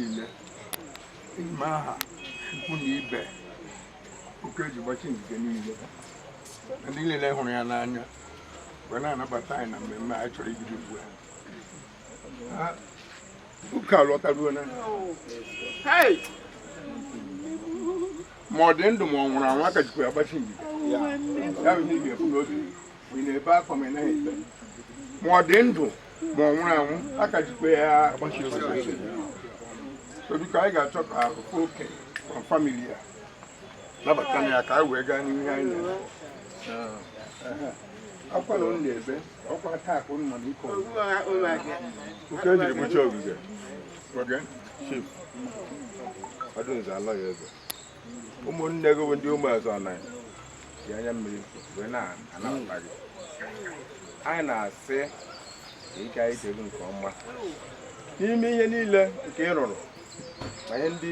Niile ime aha ikwu na ibe oke eji gbachi ngige niile na ndị niile hụrụ ya n'anya wee na-anabata anyị na mmemme anyị chọrọ ibido ugbu a. Ụka alọtaruo na ma ọ dị ndụ ma ọ nwụrụ anwụ, aka jikwa ya gbachi ngige. Ya bụ ihe ị ga-ebu n'obi ma ị na-ebe akwa ma ị naghị ebe. Ma ọ dị ndụ ma ọ nwụrụ anwụ, aka jikwa ya agbachi ngige. So biko, anyị ga-achọ ka ofu oke from family ya nabata ya ka anyị wee gaa n'ihu ihe anyị na-eme. Akwa na unu na-ebe ọkwa taa ka unu nọ n'ike ọgwụ. Oke ejiri gbuchie ogige. Oge. Chief Ọdụnze Alọya Eze, ụmụnne gị bụ ndị ụmụ eze ọna ji anya mmiri wee na-anabata gị. Anyị na-asị ka ike anyị jere nke ọma n'ime ihe niile nke ị rụrụ ma ihe ndị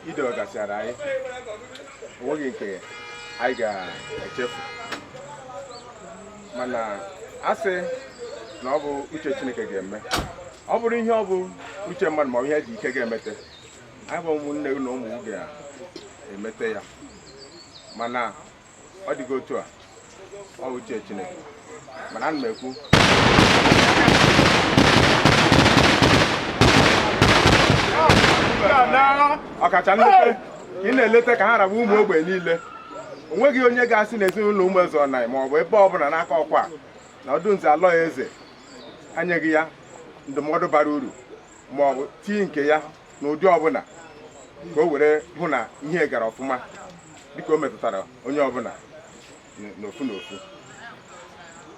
idewegasịara anyị. Onweghị nke anyị ga-echefu, mana a sị na ọ bụ uche Chineke ga-eme. Ọ bụrụ ihe ọ bụ uche mmadụ ma ọ bụ ihe eji ike ga-emete, anyị bụ ụmụnne gị na ụmụ gị ga-emete ya, mana ọ dịgo otu a, ọ bụ uche Chineke. Mana ana m ekwu ọkacha nleta ka ị na-eleta ka ha raba ụmụ ogbenye niile. O nweghị onye ga-asị n'ezinụlọ ụmụ eze ọnaị ma ọ bụ ebe ọbụla n'aka ọkwa na Ọdụnze Alọya Eze anyeghị ya ndụmọdụ bara uru ma ọ bụ tii nke ya n'ụdị ọbụla ka o were hụ na ihe gara ọfụma, dịka o metụtara onye ọbụla n'ofu n'ofu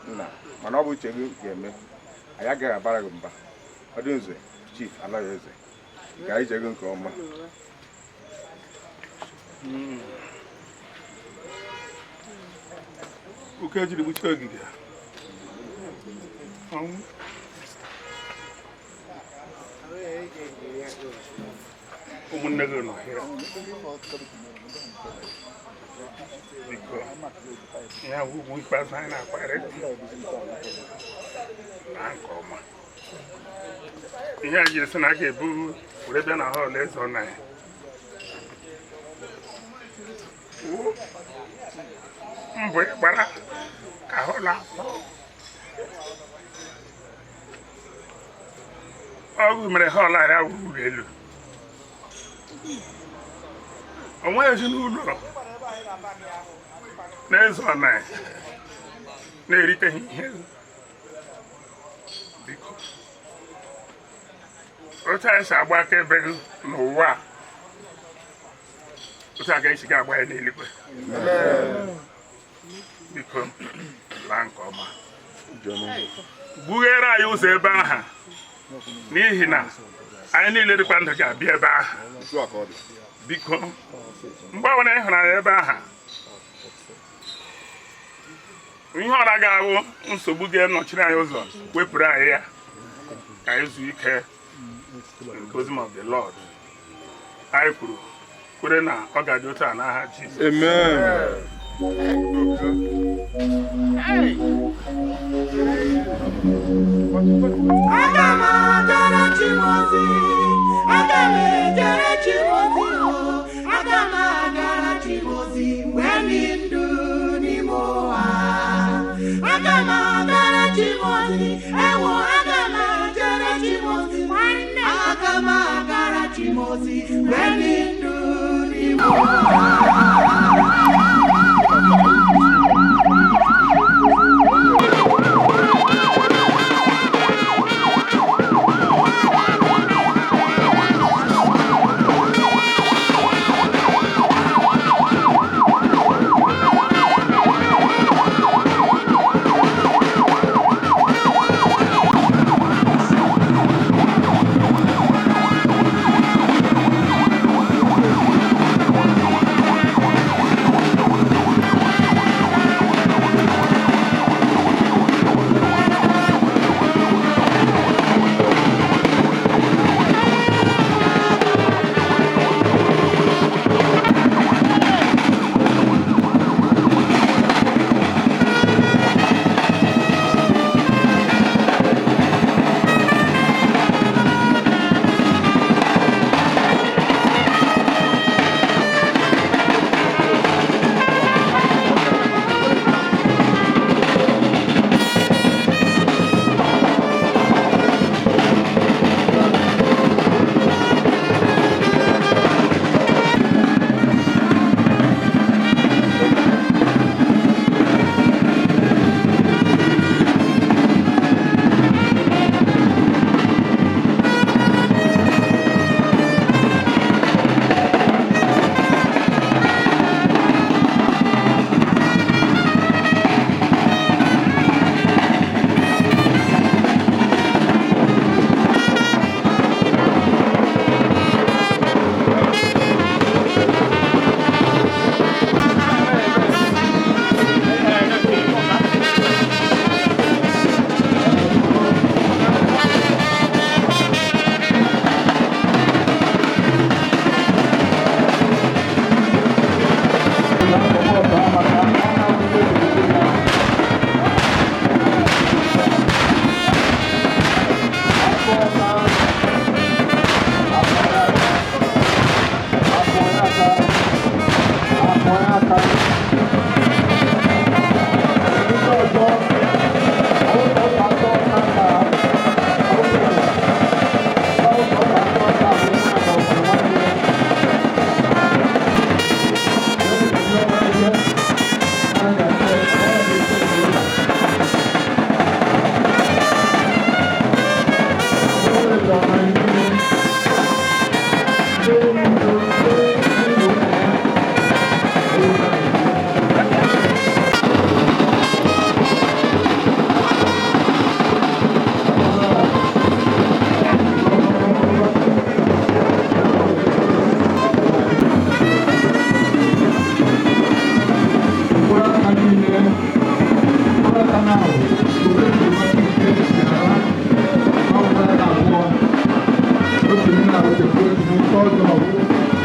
nna. Mana ọ bụ uche gị ga-eme, anyị agaghị abara gị mba. Ọdụnze Chief Alọya Eze, ka anyị jee gị nke ọma. Oke ejiri gbuchie ogige ọnwụ. Ụmụnne gị nọ here. Biko, ihe ahụ ugwu ikpeazụ anyị na-akwanyere gị na nke ọma. Ihe a jiri sị na a ga-ebu were bịa na hall eze ọ na ya mbọ gbara ka hall atọ ọgụ mere hall a ya wuru elu. O nweghị ezinụlọ na-eze ọna na-eriteghị ihe. Biko, otu anyị si agba aka ebe gị n'ụwa a, otu a ka esi ga-agba ya n'eluigwe. Biko, laa nke ọma, gbughere anyị ụzọ ebe ahụ, n'ihi na anyị niile dịkwa ndụ ga-abịa ebe ahụ. Biko, mgbe ọbụla ị hụrụ anyị ebe ahụ, ihe ọ naghị ahụ nsogbu ga-enọchiri anyị ụzọ, wepụrụ anyị ya ka anyị zuo ike in the bosom of the Lord. Anyị kwuru kwere na ọ ga-adị otu a n'aha Jizọs. Amen. Aga m agara Chi m ozi, aga m ejere Chi m ozi o, aga m agara Chi m ozi mgbe dị ndụ n'ime ụwa. Aga m agara Chi m ozi, ewo, aga m ejere Chi m ozi, aga m agara Chi m ozi mgbe dị ndụ n'ime ụwa.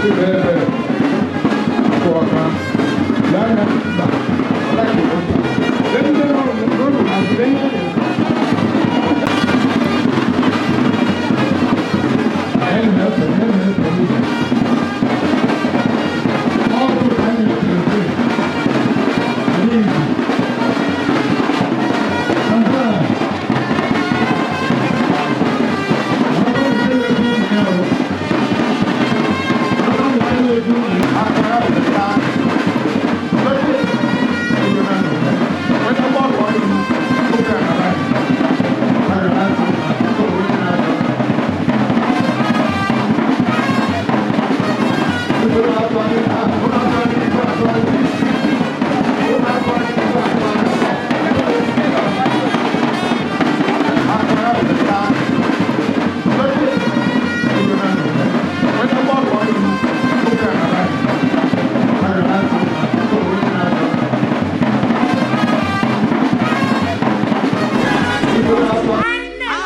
Chibueze Akwọka. Lee anya mba, ọ gaghị ekwu. Lee ndị nọ n'ụlọ azụ, lee ihe na-eme.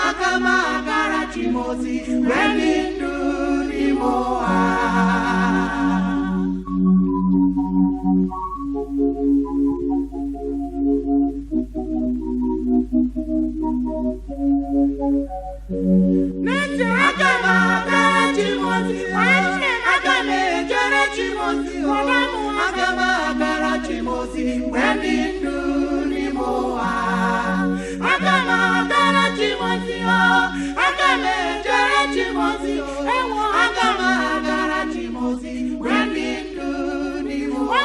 Aga m agara Chimozi mgbe dị ndụ n'ime ụwa. N'ezie, aga m agara Chimozi, aga m ejere Chimozi, aga m agara Chimozi mgbe dị ndụ n'ime ụwa. Aga m agara Chimozi, aga m ejere Chimozi, aga m agara Chimozi mgbe dị ndụ n'ime ụwa.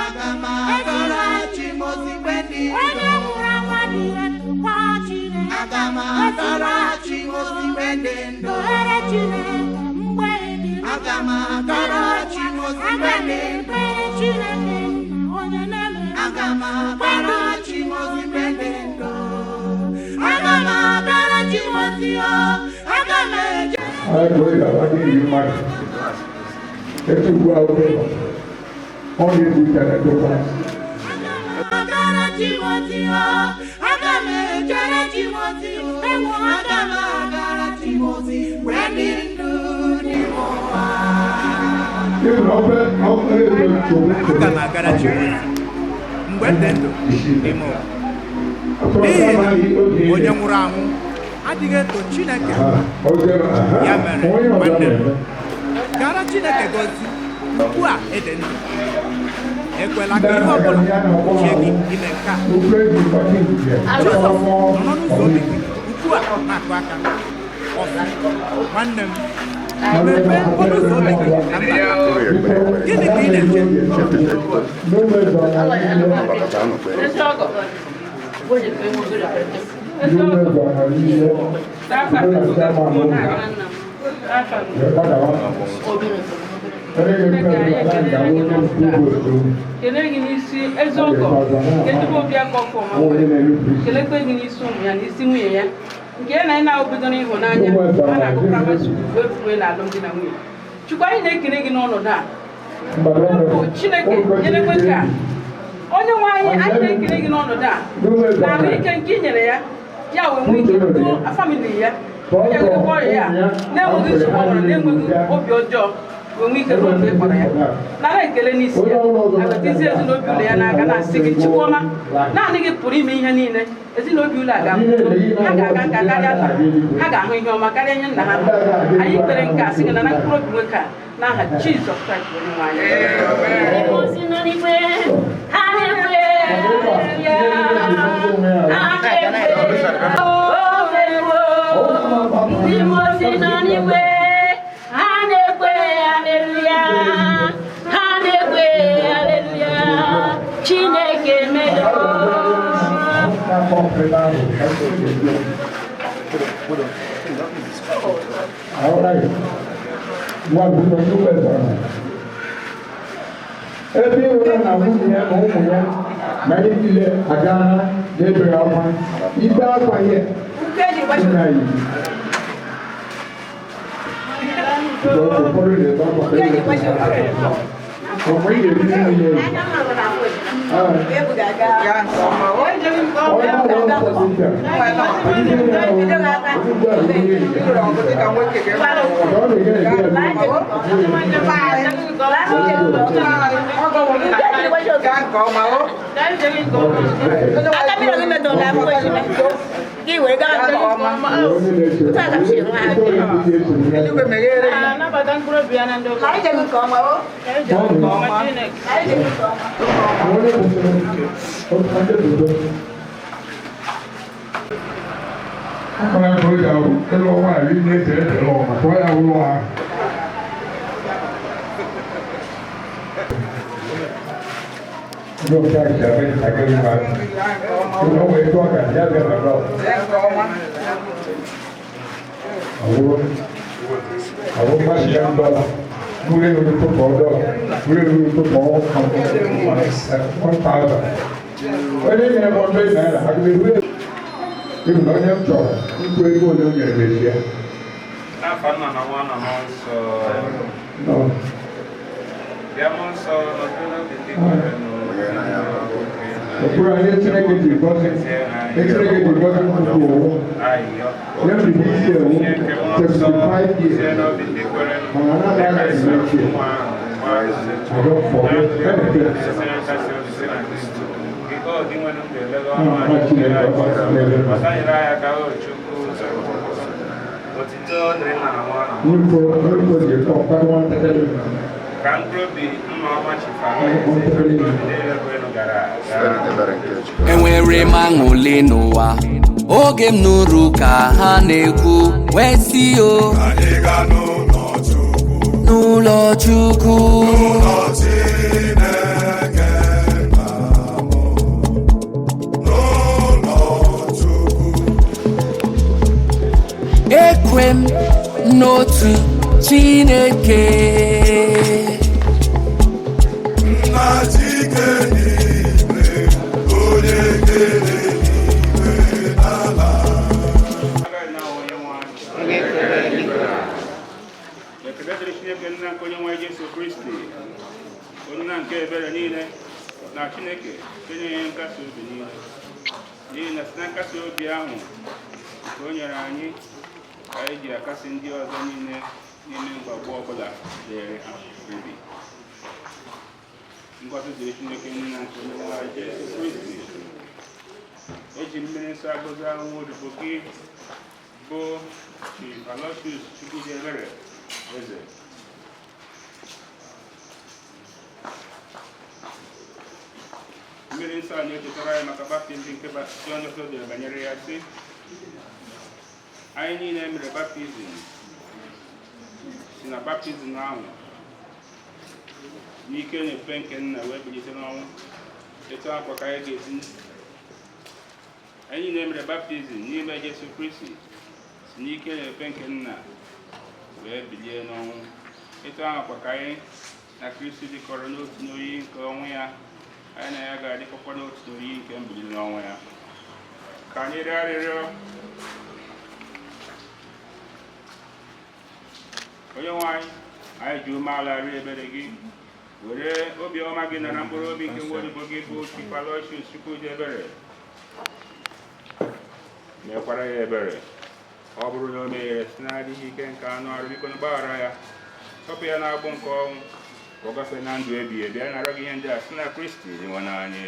Aga m agara Chimozi mgbe dị ndụ. Aga m agara Chimozi mgbe dị ndụ. Aga m agara Chimozi mgbe dị ndụ. Aga m agara Chimozi mgbe dị ndụ. Aga m agara Chimozi o, aga m eje. Anyị bụ ịga aga iri mmadụ. Etu ugbu a oke nọ, ọ na-ebu ike na-edokwa. Aga m agara Chimozi o, aga m ejere Chimozi o, aga m agara Chimozi mgbe dị ndụ n'ime ụwa. Ịhụ na ofe ofe ego nsogbu Aga m agara Chimozi mgbe dị ndụ n'ime ụwa. N'ihi na onye nwụrụ anwụ adịghị eto Chineke. Ya mere, nwanne m, gara Chineke gozi ugbu a ịdị ndụ. Ekwela ka ihe ọbụla gbochie gị ime nke a. Jizọs nọ n'ụzọ obi gị ugbu a na-akụ aka. Ọ sị, nwanne m, mepee ọnụ ụzọ obi gị ka m bata. Gịnị ka ị na-eche? Kelee gị n'isi eze ọgọ nke ezigbo obi aka ọkụ ọma kelekwe gị n'isi ụmụ ya n'isi nwunye ya nke ya na anyị na-obido n'ịhụnanya a na-agụ praịmarị skuul wee fuwe na alụmdi na nwunye. Chukwu, anyị na-ekele gị n'ọnọdụ a bụ Chineke nyerekwe nke a onye nwe anyị. Anyị na-ekele gị n'ọnọdụ a na ahụike nke i nyere ya, ya wee nwee ike tụọ famili ya, nyegidekwa ọrịa ya na-enweghị nsogbu ọbụla, na-enweghị obi ọjọọ, wee nwee ike ruo mgbe ị kpọrọ ya. Nara ekele n'isi ya, agatizi ezinụlọ ụlọ ya n'aka, na-asị gị Chukwuọma, naanị gị pụrụ ime ihe niile. Ezinụlọ ụlọ a ga-abụ ha ga-aga nka karịa nna ha, ga-ahụ ihe ọma karịa ihe nna ha hụrụ. Anyị kpere nke a sị gị na na mkpụrụ obi nwoke a n'aha Jizọs Kraịst bụ Onyenwe anyị. Ozi nọ n'igwe, ha na-ekwe ya, ha na-ekwe, o mewo. Ndị mmụọ ozi nọ n'igwe, ha na-ekwe haleluya, ha na-ekwe haleluya, Chineke mewo. Ebe ịhụra na nwunye ya na ụmụ ya na ndị niile agaala n'ebere akwa ibe akwa ya nna yi. Ụfọdụ na-ebe akwa ka e wepụ ha. Ọmụ ị ga-ebi nwunye ya. Onye ọrụ ọrụ Enwere m aṅụle n'ụwa oge m nụrụ ka ha na-ekwu wee sị o n'ụlọ Chukwu ekwe m n'otu Chineke Onye nke ebere niile na Chineke kenye nkasi obi niile n'ihi na site na nkasi obi ahụ nke o nyere anyị ka anyị ji akasi ndị ọzọ niile n'ime mkpagbu ọbụla dịrị ha obi. Ngọzi dịrị Chineke nna nke onye nwe anyị Jesu Kristi. Eji mmiri nsọ agọzi ahụ odibo gị bụ Chief Aloysius Chukwudiebere Eze. Mmiri nsọ anyị echetara anyị maka baptizim nke Jọn dere banyere ya sị anyị niile mere baptizim si na baptizim ahụ n'ike na efe nke nna wee bilite n'ọnwụ etu akwa ka anyị ga-esi anyị niile mere baptizim n'ime Jesu Kristi si n'ike na efe nke nna wee bilie n'ọnwụ etu ahụ kwa ka anyị na Kristi dịkọrọ n'otu n'oyi nke ọnwụ ya anyị na ya ga-adịkọkwa n'otu n'oyi nke mbili n'ọnwa ya. Ka anyị rịọ arịrịọ. Onye nwe anyị, anyị ji umeala rịọ ebere gị were obiọma gị nara mkpụrụ obi nke nwa odibo gị bụ Chief Aloysius Chukwudiebere mekwara ya ebere. Ọ bụrụ na o meghere site n'adịghị ike nke anụ arụ, biko gbaghara ya, tọpụ ya n'agbụ nke ọnwụ ka ọ gafee na ndụ ebighị ebi. Anyị na-arịọ gị ihe ndị a site na Kristi Onyenwe anyị.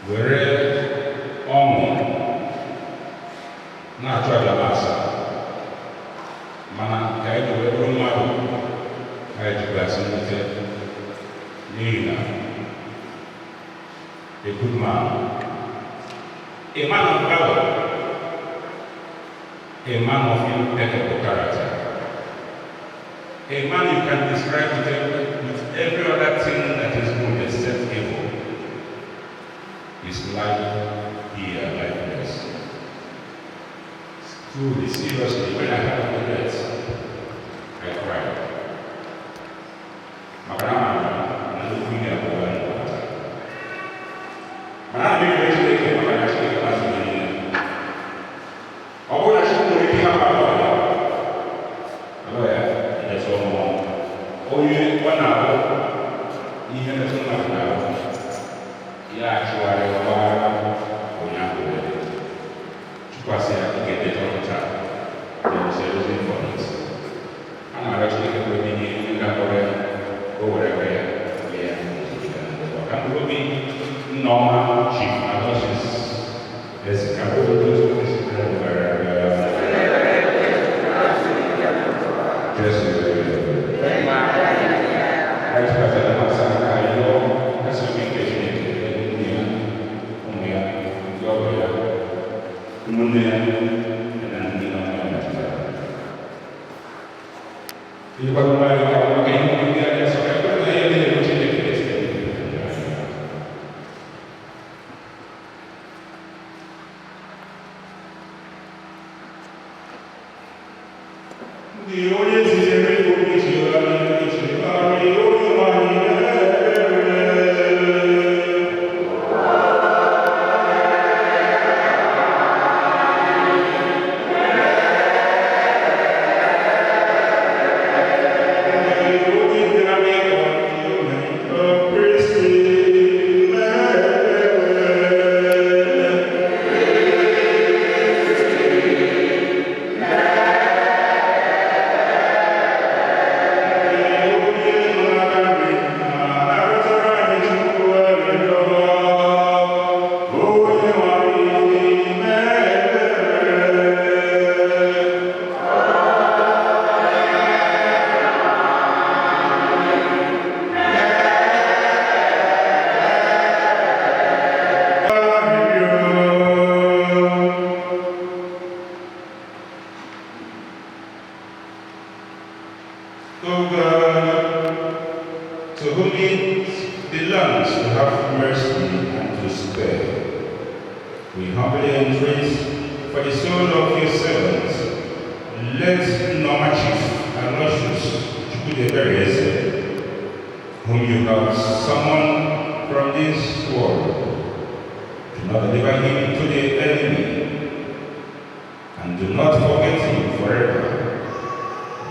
Were ọṅụ na-achụ aja asaa, mana ka anyị ji wee bụrụ mmadụ, anyị jikwasị mwute n'ihi na a good man, a man of valor, a man of impeccable character, a man you can describe with every other thing that is good except evil, is life here lifeless. Truly, seriously, when I heard of the death, I cried. Maka na ama m na nnukwu ihe abụọ ya n'ụwa. Mana ana m ekele Chineke maka na Chineke mazụ ihe niile. Ọ bụrụ na Chukwu nwere ike ịhapụ alọ ya, alọ ya emetụ mmụọ. Onye ọ na-abụ ihe metụ mmadụ n'ahụ, ya achụgharị ọgbaghara ụnyaahụ wee dị. Chukwu asị ya, ị ga-edeta ọrụ taa. There is a reason for it. A na-arịọ Chineke kwere ihe ndị ga-akpọrọ ya, o were aka ya nye ya ka mkpụrụ obi Nneọma Chief Aloysius Eze, ka mkpụrụ obi otu kwesịrị gara aga. Jesu. Anyị tụkwasịrị mmasị aka anyị yọọ kasị obi nke Chineke ebe nwunye ya, ụmụ ya, ndị ọgọ ya, ụmụnne ya na ndị nọ ya metụtara. Ijikwa nwayọọ ka maka ihe ndị a ga-esọ ka ekwe na ihe na-eme Chineke site n'obi. Ndị onye zitere obi chigharị chigharị onye nwanyị na-ekpere. O God, to whom it belongs to have mercy and to spare, we humbly entreat for the soul of your servant, late Nneoma Chief Aloysius Chukwudebere Eze, whom you have summoned from this world. Do not deliver him to the enemy, and do not forget him forever.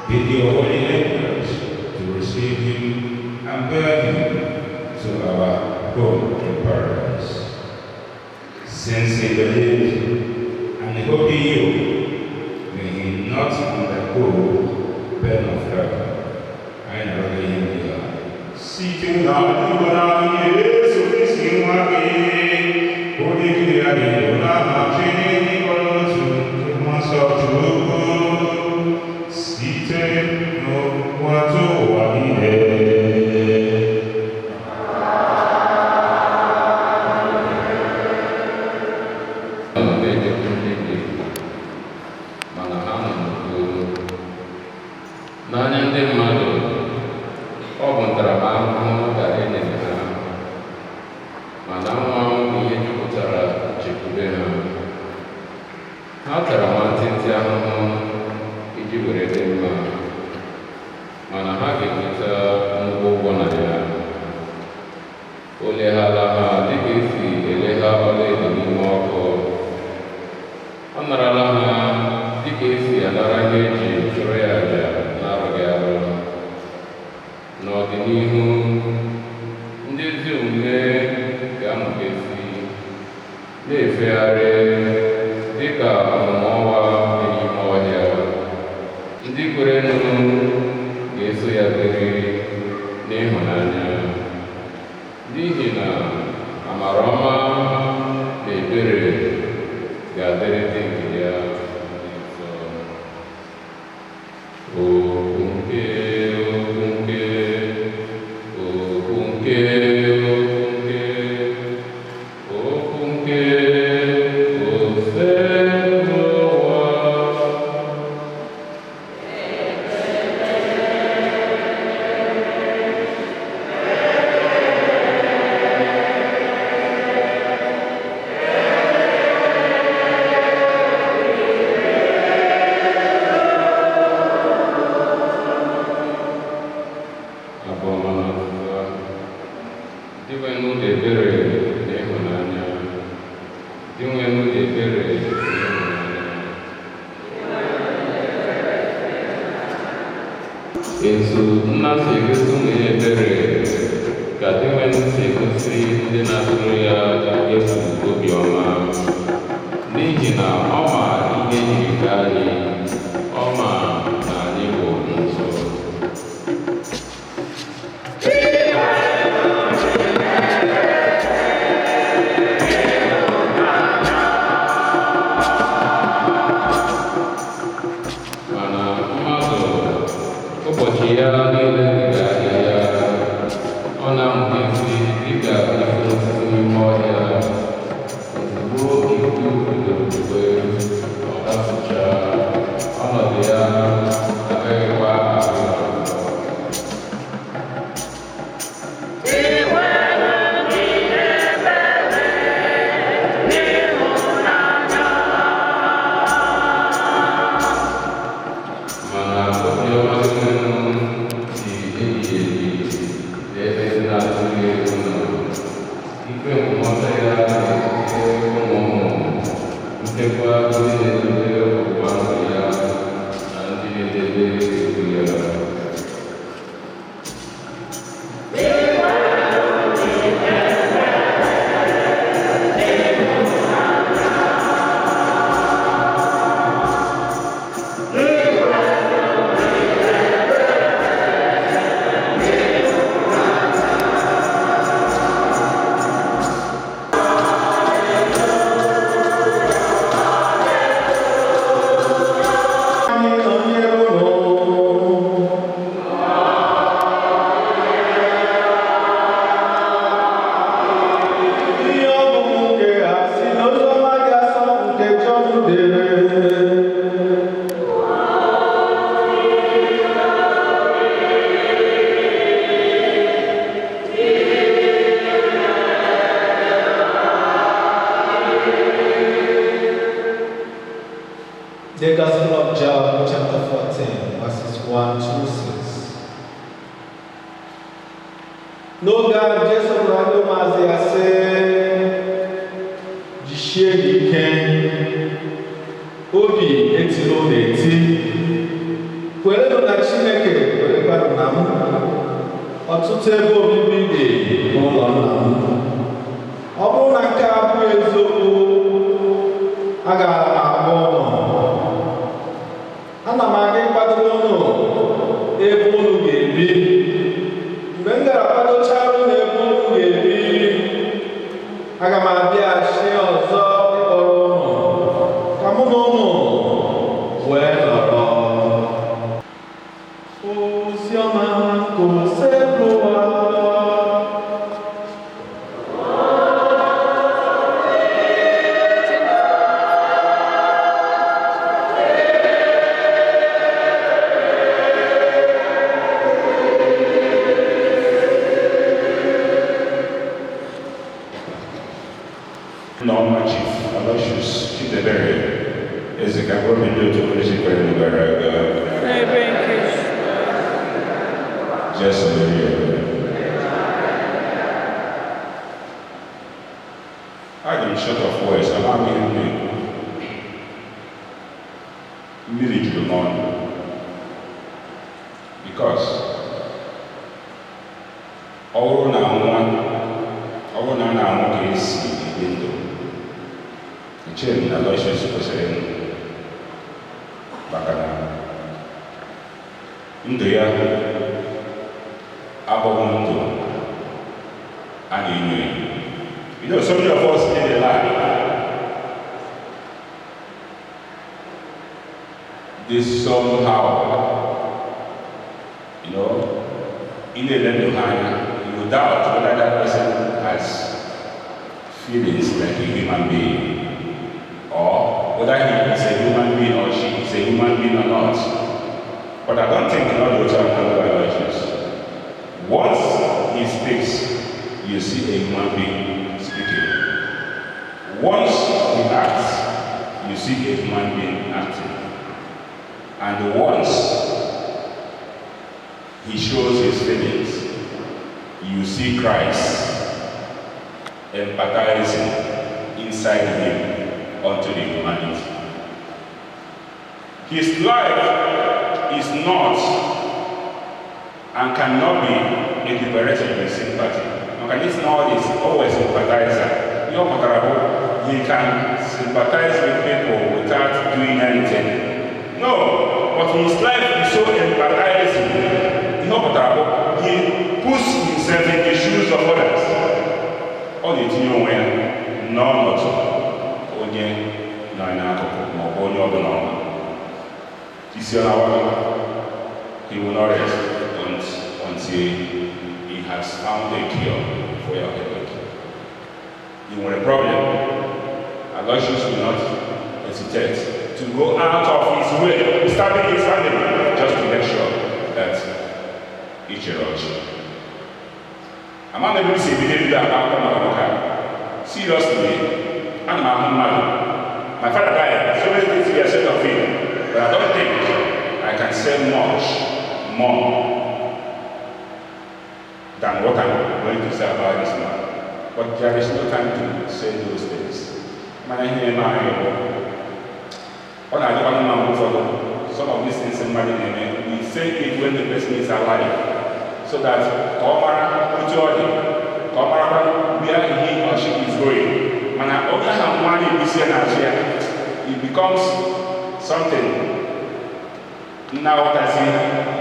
Bid your holy angels to receive him and bear him to our home in paradise. Since he believed and hoped in you, may he not undergo pain of hell. Anyị na-arịọ ihe ndị a site na Igwe na Jesu Kristi nwa gị, onye gị ya dị ndụ na-achị n'ịkọ n'otu nke Mmụọ Nsọ Chukwu, site n'ụwa ụwa niile. Nọ na-ejekwu ndị dị, mana ha nọ n'okpuru. N'anya ndị mmadụ, ọ bụ ntaramahụhụ ka e nyere ha, mana anwụ anwụ bụ ihe jupụtara nchekwube ha. Ha tara nwantịntị ahụhụ iji were dị mma, mana ha ga-enweta nnukwu ụgwọ na ya. O leghala ha dịka esi elegha ọlaedo n'ime ọkụ. Ọ narala ha dịka esi anara ihe eji chụrụ ya àjà na-arụghị arụ. N'ọdịnihu, ndị ezi omume ga-amụkesi, na-efegharị dịka ọmụma ọwa dị n'ime ọhịa. Ndị kwerenụ ga-eso ya biri n'ịhụnanya, n'ihi na amara ọma. Dinwenụ ebere na ịhụnanya. Dinwenụ ebere na ịhụnanya. Etu nna si egosi ụmụ ya ebere ka Dinwenụ si egosi ndị na-atụrụ ya egwu obiọma, n'ihi na ọ ma ihe jiri kee anyị, ọ ma na anyị bụ ntụ. Mana mmadụ ụbọchị ya niile dị ka ahịhịa, ọ na-amụkesị dịka ifuru osisi n'ime ọhịa. Ozugbo ikuku bidoro kube, ọ dapụchaa, ọnọdụ ya agaghịkwa adị ọzọ. Mana obiọma Dinwenụ si ebighị ebi n'ebe ndị na-atụ ya egwu nọ. Ikpe nkwụmọtọ ya na-erute ụmụ ụmụ, nchekwa ndị na-edebe ọgbụgba ndụ ya na ndị na-edebe iwu ya. Ihe ọgụgụ nke a si n'Oziọma dị asọ nke Jọn dere. The Gospel of John, chapter 14, verses 1 through 6. N'oge ahụ Jesu gwara ndị ụmụazụ ya sị, Jisie ike, obi etila unu eti, kwerenụ na Chineke, kwerekwanụ na m. Ọtụtụ ebe obibi dị n'ụlọ nna m. Ọ bụrụ na nke a abụghị eziokwu, Agaara m agwa ụnụ. Ana m aga ịkwadoro unu ebe unu ga-ebi. Mgbe m gara kwadochara unu ebe unu ga-ebi, aga m abịaghachi ọzọ ịkpọrọ unu, ka mụ na unu wee nọrọ. Oziọma nke Osebụrụwa. Nneọma Chief Aloysius Chidebere Ezeka gọọmenti otu polisi kwere gara aga. N'ebe nke Jesu mere ebere. Adị m short of words, amaghị m ihe m na-ekwu. Mmiri juru n'ọnụ. Because ọ bụrụ na nwa, ọ bụrụ na a na-anwụ ka esi ebi ndụ, echeghị m na Aloysius kwesịrị ịnwụ maka na ndụ ya abụghị ndụ a na-enyo enyo. You know, so many of us live a lie. This somehow, you know, in a ndụ ha anya, you doubt whether that person has feelings like a human being, or whether he is a human being or she is a human being or not. But I don't think in all those biologists. Once he speaks, you see a human being speaking. Once he acts, you see a human being acting. And once he shows his feelings, you see Christ empathizing inside him unto the humanity. His life is not and cannot be equivalated with sympathy. Maka this now is always sympathizer. Ihe ọ pụtara bụ he can sympathize with people without doing anything. No, but his life is so empathizing. Ihe ọ pụtara bụ he puts himself in the shoes of others. Ọ na-etinye onwe ya n'ọnọdụ onye nọ n'akụkụ ma ọ bụ onye ọbụla ọma. Isi ọ na-awa, he will not rest until he has found a cure for your headache. You want a problem, Aloysius will not hesitate to go out of his way, starting his family, just to make sure that each ọchị. Ama m ebe m si ebido ebido akpa akụkọ maka nwoke a. Seriously, ana m ahụ mmadụ. My father died, so many things were said of him, but I don't think I can say much more than what I'm going to say about this man. But there is no time to say those things. Mana ihe na-eme anyị bụ ọ na-adịkwa mma mgbe ụfọdụ, some of these things mmadụ na-eme, we say it when the person is alive so that ka ọ mara otu ọ dị, ka ọ marakwa where he or she is going. Mana onye ahụ nwa na-ebisi ya n'azụ ya, it becomes something na-aghọtazi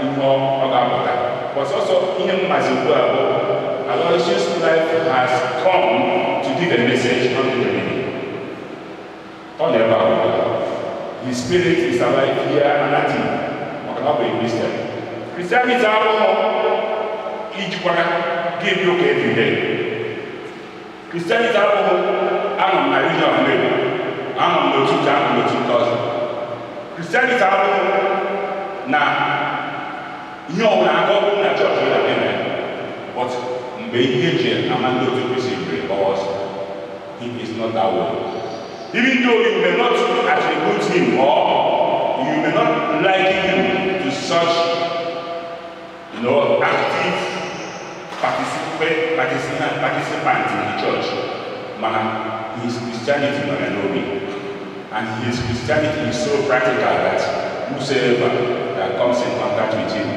ihe ọ ga-apụta. But also ihe mmazi ugbu a bụ Aloysius' life has come to give a message unto the living. Ọ na-ebe ahụ. His spirit is alive here and active. Maka na ọ bụ a Christian. Christianity abụghị ijikwara gị bi ụka every day. Christianity abụghị anọ m na region of Mary, anọ m n'otu nke, anọ m n'otu nke ọzọ. Christianity abụghị na ihe ọbụla aga ọ bụrụ na chọọchị na eme, but mgbe ihe eji ama ndị otu Kristi biri gbawa ọsọ. He is not that way. Even though you may not attribute him or you may not liken him to such active participant in the church, mana his Christianity nọ ya n'obi, and his Christianity is so practical that whosoever that comes in contact with him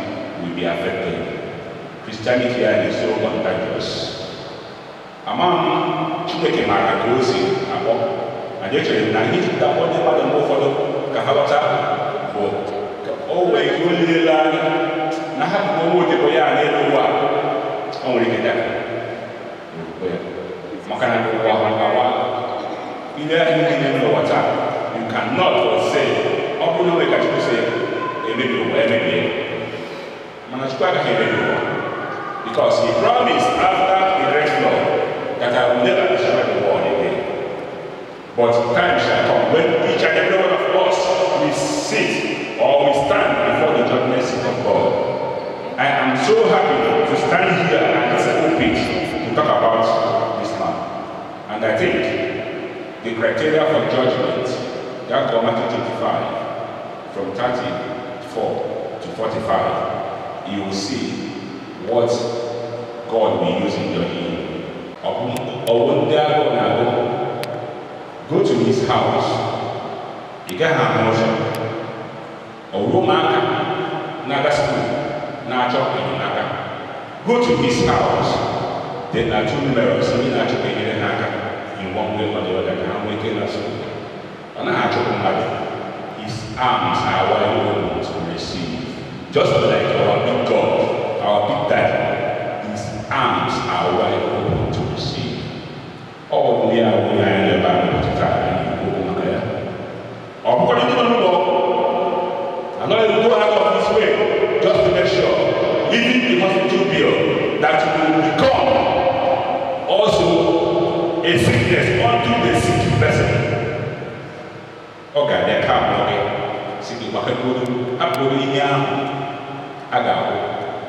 will be affected. Christianity here is so contagious. Ama m Chineke maara ka o si akpọ, and echere m na ihe jupụta akpọ ndị mmadụ mgbe ụfọdụ ka ha ghọta bụ ka o wee ike olilele anya na ha bụ nwa odibo ya n'elu ụwa a, o nwere ike daka okwukwe ya, maka na ụwa awa ile ihe niile n'ụwa taa, you cannot but say ọ bụrụ na onwe ka Chukwu si emebi ụwa emebie, mana Chukwu agaghị emebi ụwa, because he promised after the great flood that I will never destroy the world again. But time shall come when each and every one of us will sit or will stand before the judgment seat of God. I am so happy to stand here at this pulpit to talk about this man. And I think the criteria for judgment, that go Matthew 25, from 34 to 45, you will see what God will use in judging you. Ọ bụ ndị agụụ na-agụ, go to his house, ị gaghị ahụ ụzọ. Ọ bụrụ ụmụaka na-aga school na-achọ enyemaka, go to his house, they are too numerous, ndị na-achọ ka enyere ha aka in one way or the other ka ha nwee ike na school. Ọ naghị achọpụ mmadụ. His arms are wide open to receive, just like our big God, our big daddy. His arms are wide open to receive. Ọ bụ ndị a onye anyị n'ebe a n'ụbọchị taa anyị na-ekwu okwu maka ya. Ọ bụkwa ndị nọ n'ụlọ ọgwụ anaghị go out of his way just to make sure even the hospital bill that will become also a sickness unto the sick person. Ọ ga-abịa ka abụọ gị si gị gbakọgodo hapụgodo ihe ahụ a ga-ahụ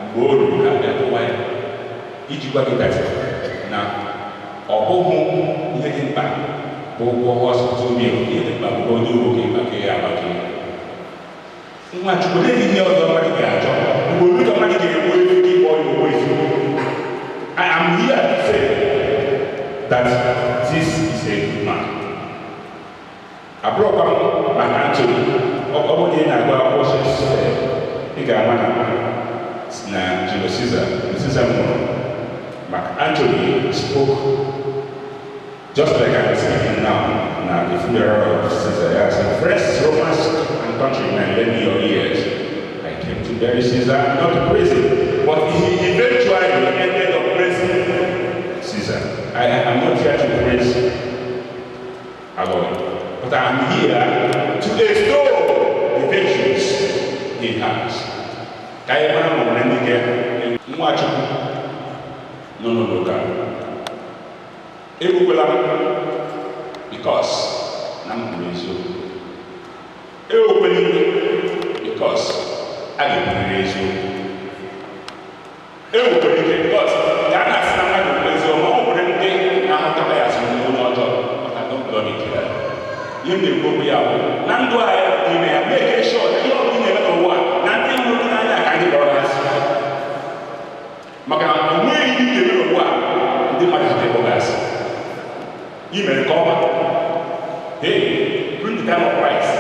mgbe o ruru ka abịa tụwa ya iji gwa gị that na ọ bụghị ihe dị mkpa bụ ụgwọ hospital bill, ihe dị mkpa bụ onye uru gị maka ya agbake nwa Chukwu. N'eghị ihe ọzọ mmadụ ga-achọ ugboro ka mmadụ ga-egbu efi gị kpọọ ya ogbu efi. I am here to say that this is a good man. Abụrụkwa m maka Anthony, ọ bụrụ na ị na-agụ akwụkwọ Shakespeare, ị ga-ama na Julius Caesar, Caesar nwụrụ. Maka Anthony spoke just like I'm speaking now, na the funeral of Caesar. Ya sị, "Friends, Romans and countrymen, lend me your ears. I came to bury Caesar, not to praise him." But he eventually ended up praising Caesar. I am not here to praise Aloy, but I am here to extol the virtues he has. Ka anyị mara ma ọ nwere ndị ga Nwachukwu nọ n'ụlọ ụka. Egbukwela m because na m kwuru eziokwu. Ewekwela iwe because a ga-ekwurịrị eziokwu. Ewekwela ike because ka a na-asị na mmadụ kwuru eziokwu, ma ọ nwere ndị na-ahụtakwa ya asị onye ọjọọ, maka don't blood it here. Ihe m na-ekwu okwu ya bụ na ndụ anyị n'ime ya, make sure na ihe ọbụla ị na-eme n'ụwa na ndị hụrụ gị n'anya ka ndị kpọrọ asị, maka na o nweghị ihe ị ga-eme n'ụwa ndị mmadụ ha ga-ekpọ gị asị. I mere nke ọma. Hey, during the time of Christ,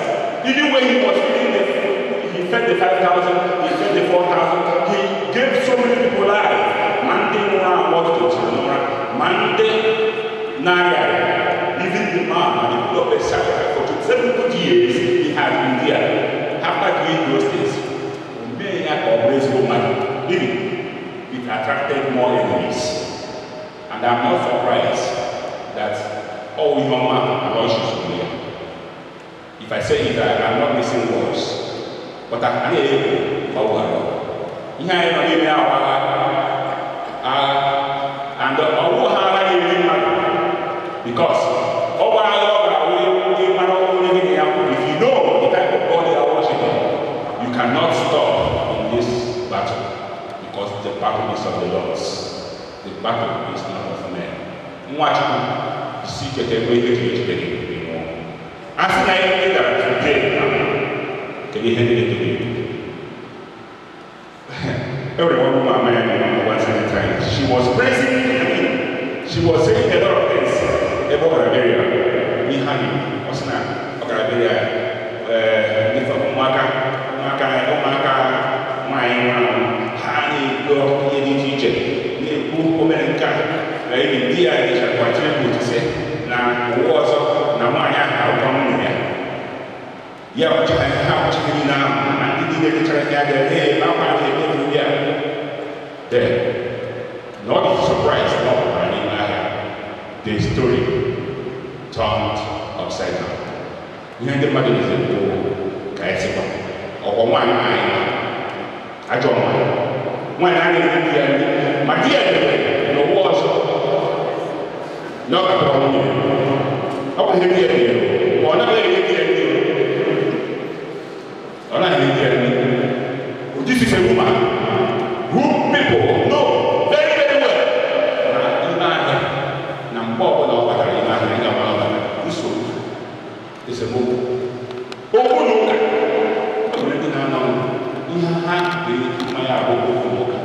even when he was feeding the, he fed the 5,000, he fed the 4,000, he gave so many people life. Ma ndị nwụrụ anwụ ọtụtụ tiri n'ụra, ma ndị na-arịa arịa, even the man at the pool of Bethesda for 27 good years he had been there. After doing those things, o mee ya ka ọ bụrụ ezigbo mmadụ. Even it attracted more enemies. And I'm not surprised that all ihe ọma Aloysius bụ ya. If I say it, I'm not missing words. But I na-ekwu ka ọ gwara. Ihe anyị nọ n'ime ahụ agha agha and ọwụ ha anaghị eri mmadụ because ọ bụ agha ọ ga-awụ ịmara onye gị na ya kwụ. If you know the type of God you are worshiping, you cannot stop in this battle because the battle is of the Lord's. The battle is not of men. Nwachukwu isi ike ka ebe ihe ji ejide gị nwụọ. A sị na ihe dara today na kedu ihe ndị na-eto gị? E nwere one woman ama ya name one certain time. She was praising, I mean, she was saying a lot of things. Ebe ọ gara burial, ihe ha na-ekwu, ọ sị na ọ gara burial, ndị ụmụaka ụmụaka ụmụaka nwaanyị nwụrụ anwụ, ha na-ekwu ọtụtụ ihe dị iche iche, na-ekwu obere nke a na even di ya mechakwa tribute sị na ụwa ọzọ na nwaanyị ahụ akwụkwọ nwunye ya. Ya ọchịcha ha ọchịcha niile ahụ na ndị niile dechara ihe ya ga ee akwa na-eme ndị a. Then, not surprised na ọ pụtara n'ime ahịa, the story turned upside down. Ihe ndị mmadụ na-eze bụ ka ya sịkwa ọkwa nwaanyị anyị ajọ nwaanyị nwaanyị a na-enye di ya nri, ma di ya debe n'ụwa ọzọ na ọ ga-akpọrọ nwunye. Ọ bụ ihe di ya dere, ma ọ naghị enye di ya nri, ọ naghị enye di ya nri. This is a woman who people know very, very well na ime ahịa na mgbe ọbụla ọ batara ime ahịa, ị ga-ama ọ batara nsogbu, esemokwu, okwu na ụka. Ọ nwere ndị na-anọ ihe ha dị mmanya abụ okwu na ụka.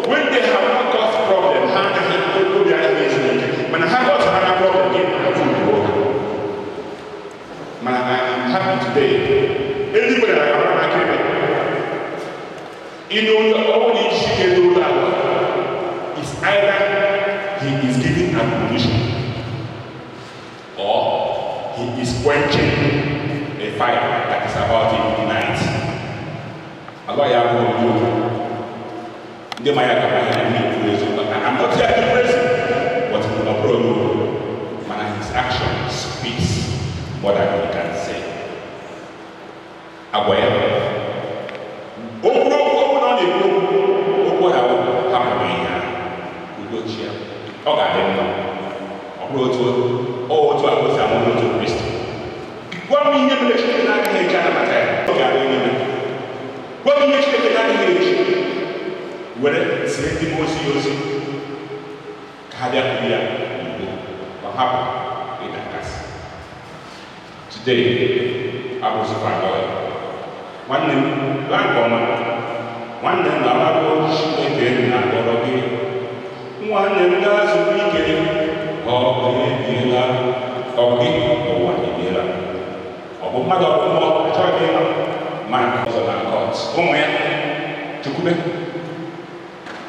When they have not caused problem, ha anaghị obi anaghị ezu ike, mana ha got ha na problem gị ha tupu ụka. Mana I am happy today, eluigwe na agara n'aka ebe ịnụ onye ọnwụ na isi ike n'ụlọ ala is either he is giving admonition or he is quenching a fire that is about to ignite. Alọ ya bụ onye okwu ndị ma ya gara ahịa ndị ekwu eziokwu. I'm not here to praise him, but ọ bụrụ onye okwu, mana his action speaks more than he can say. Agwa ya okwu okwu okwu na ọ na-ekwu okwu okwu ya bụ hapụrụ ihe ahụ udochie, ọ ga-adị mma. Ọ bụrụ otu ọ otu a o si amụ n'otu Kristi. Gwa m ihe mere Chineke na-agaghị eji anabata ya, ọ ga-abịa eluigwe. Gwa m ihe Chineke na-agaghị eji were sie ndị mmụọ ozi ya ozi ka ha bịa kwuru ya n'udo ma hapụ ịda nkasị. Today abụzikwa Aloy nwanne m laa nke ọma, nwanne m na-amadụ Chineke na-akpọrọ gị.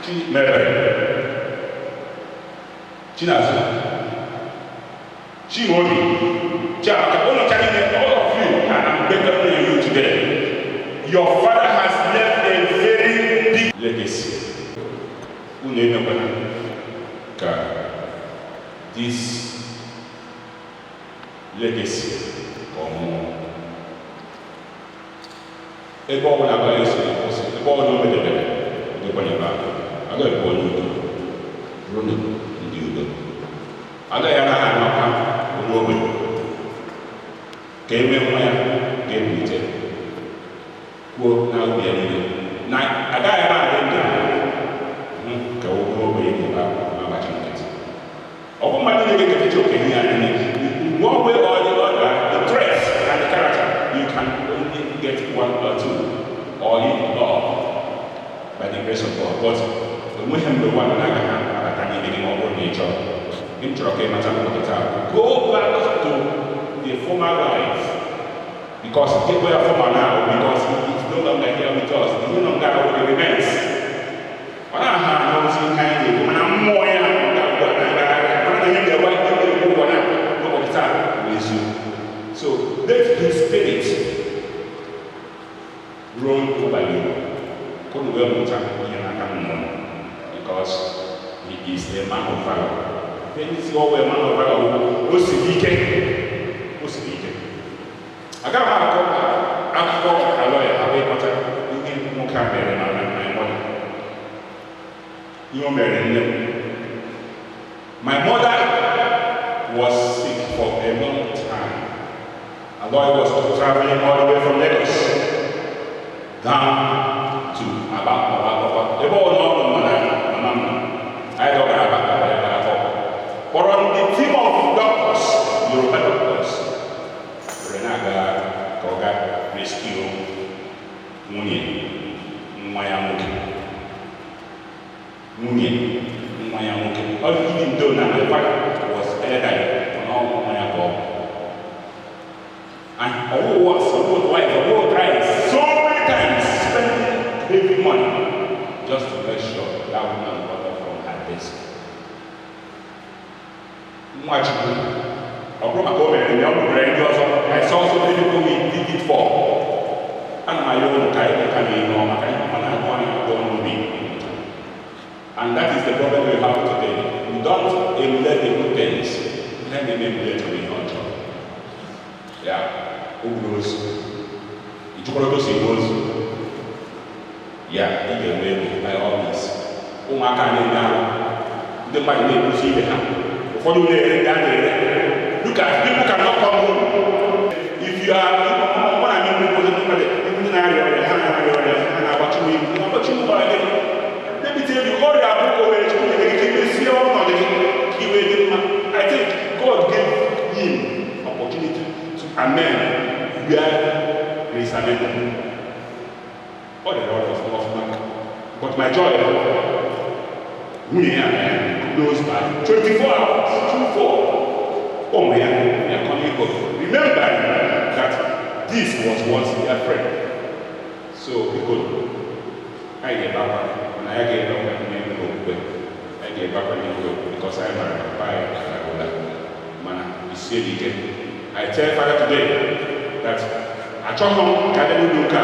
Chimebere, Chinazụ, Chimaobi, Chiamaka, unu cha niile, all of you, and I'm beckoning you today. Your father has left a very big legacy. Unu emekwana ka this legacy ka ọ nwụọ. Ebe ọ bụla abalị esi kwụsị, ebe ọ bụla o medebere, edekwanye ebe ahụ. Agaghị ekwe onye udo, bụrụ ndị udo. Agaghị anaghị anakwa onye ogbenye. Ka e nwee nwa ya ga-ebilite kwuo na obi ya niile na agaghị ebe adị ndụ hụ ka oge ogbenye na-ebe akwa ma agbachi nkịtị. Ọ bụ mmadụ niile ga-eketacha oke ihe ya niile. One way or the other, the threat and the character, you can only get one or two, or even all, by the grace of God. But enweghị mgbe nwa na-agaghị abata n'ime gị ma ọ bụrụ na ị chọrọ. M chọrọ ka ị mata n'ụbọchị taa. Go back to the former life. Because get where former now, because he is no longer here with us. He no longer remains. Ọ na-aha n'ozi ihe anyị na-ekwu, mana mmụọ ya ga-agwa na ihe na-egwa ihe na-ekwu ụgwọ na n'ụbọchị taa bụ eziokwu. So let his spirit roam over you. Ka unu wee mụta ihe n'aka mmụọ, because he is a man of valor. Isi ọ wee man of valor, o siri ike, o siri ike. Agaghị m akọ akụkọ alọ ya abụ ịkọta ihe nwoke a mere na my mother. Ihe o mere nne m. My mother was sick for a long time. Aloy was traveling all the way from Lagos down to Aba, Aba, Aba. Ebe ọ nọ nọ na mama m nọ. Anyị dọgara Aba, Aba, Aba, Aba. Kpọrọ ndị team of doctors, Yoruba doctors, were na-aga ka ọ ga rescue nwunye nwa ya nwoke. Nwunye nwa ya nwoke. Ọ dị even though na my father was elderly, mana ọ nwa ya ka ọ bụ. And ọwụwa support wife, ọwụwa tried so many times, spending heavy money just to make sure that woman got up from her desk. Nwachukwu, ọ bụrụ maka o mere ya, ọ bụrụ ndị ọzọ. I saw so many people we did it for. Ana m ayọ unu ka anyị ka na ihe ọma, ka ihe ọma na-agụ anyị agụọ n'obi. And that is the problem we have today. We don't emulate the good things. Ihe na-eme emulate bụ ihe ọjọọ. Ya, o gburu ozu. Ị jụkwara otu o si egbu ozu. Ya, ị ga-enwe ego by all means. Ụmụaka na-eme arụ. Ndị mmadụ na-ebuzi ibe ha. Ụfọdụ na-ere ndị a na-ere. Look at people cannot come home. If you are, what I mean, people, ndị na-arịa ọrịa, ha na-arịa ọrịa, ha na-agbachi m ihu, na-agbachi m ọrịa gịnị? Let me tell you, ọrịa bụ ohere Chukwu nyere gị ka i mezie ọnọdụ gị ka i wee dị mma. I think God gave him opportunity to amend where there is amendment. Ọ dịrị ọrịa ọfụma ọfụma. But my joy, nwunye ya close by 24 hours, 24. Ụmụ ya, they are coming home, remembering that this was once their friend. So, biko, anyị ga-ebe akwa, mana anyị ga-ebe akwa n'enweghị okwukwe. Anyị ga-ebe akwa n'enweghị okwukwe because anyị mara na papa anyị agagụla. Mana isie dị ike. I tell Father today that achọghị m ka abịa n'ụlọ ụka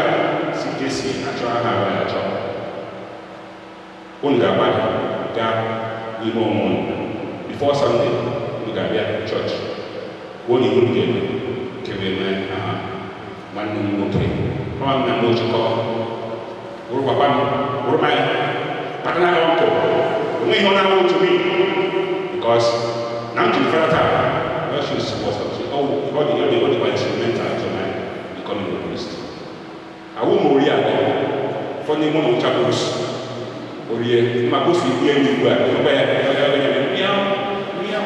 si ka esi achọ aha abalị achọ. Unu ga-agbalị gaa n'ime onwe unu. Before Sunday, unu ga-abịa chọọchị. Kwuo na ihe unu ga-eme kebe mee aha nwanne m nwoke. Papa m na m ochikọ. Wụrụ papa m, wụrụ my paternal uncle. Onweghị ihe ọ na-awụ to me. Because na m jiri fara taa, Precious was oh, ọ dị ọ dị ọ dịkwa instrumental to my becoming a priest. Awụ m ori akọ, ụfọdụ n'ime ụlọ ncha bụrụ orie, ma gosi ihe enyi ugbu a, ọgba ya, ya, ya, ya, ya,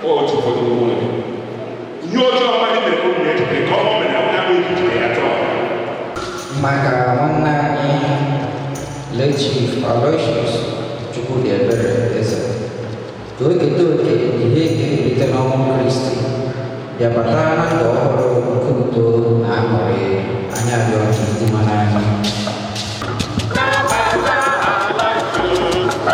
otu ụfọdụ n'ime ụlọ gị. Ihe ọjọọ mmadụ mere ka o mere echeta, ka ọ mere na ọ na-abụghị echeta ya tọọ. Maka nwanne anyị late Chief Aloysius Chukwudiebere Eze, ka o keta oke ihe ga-erite n'ọnwụ Kristi, bịa bata na ndụ ọhụrụ nke udo na aṅụrị. Anyị arịọ ka ịdị mara anyị. Nabata ala Chukwu.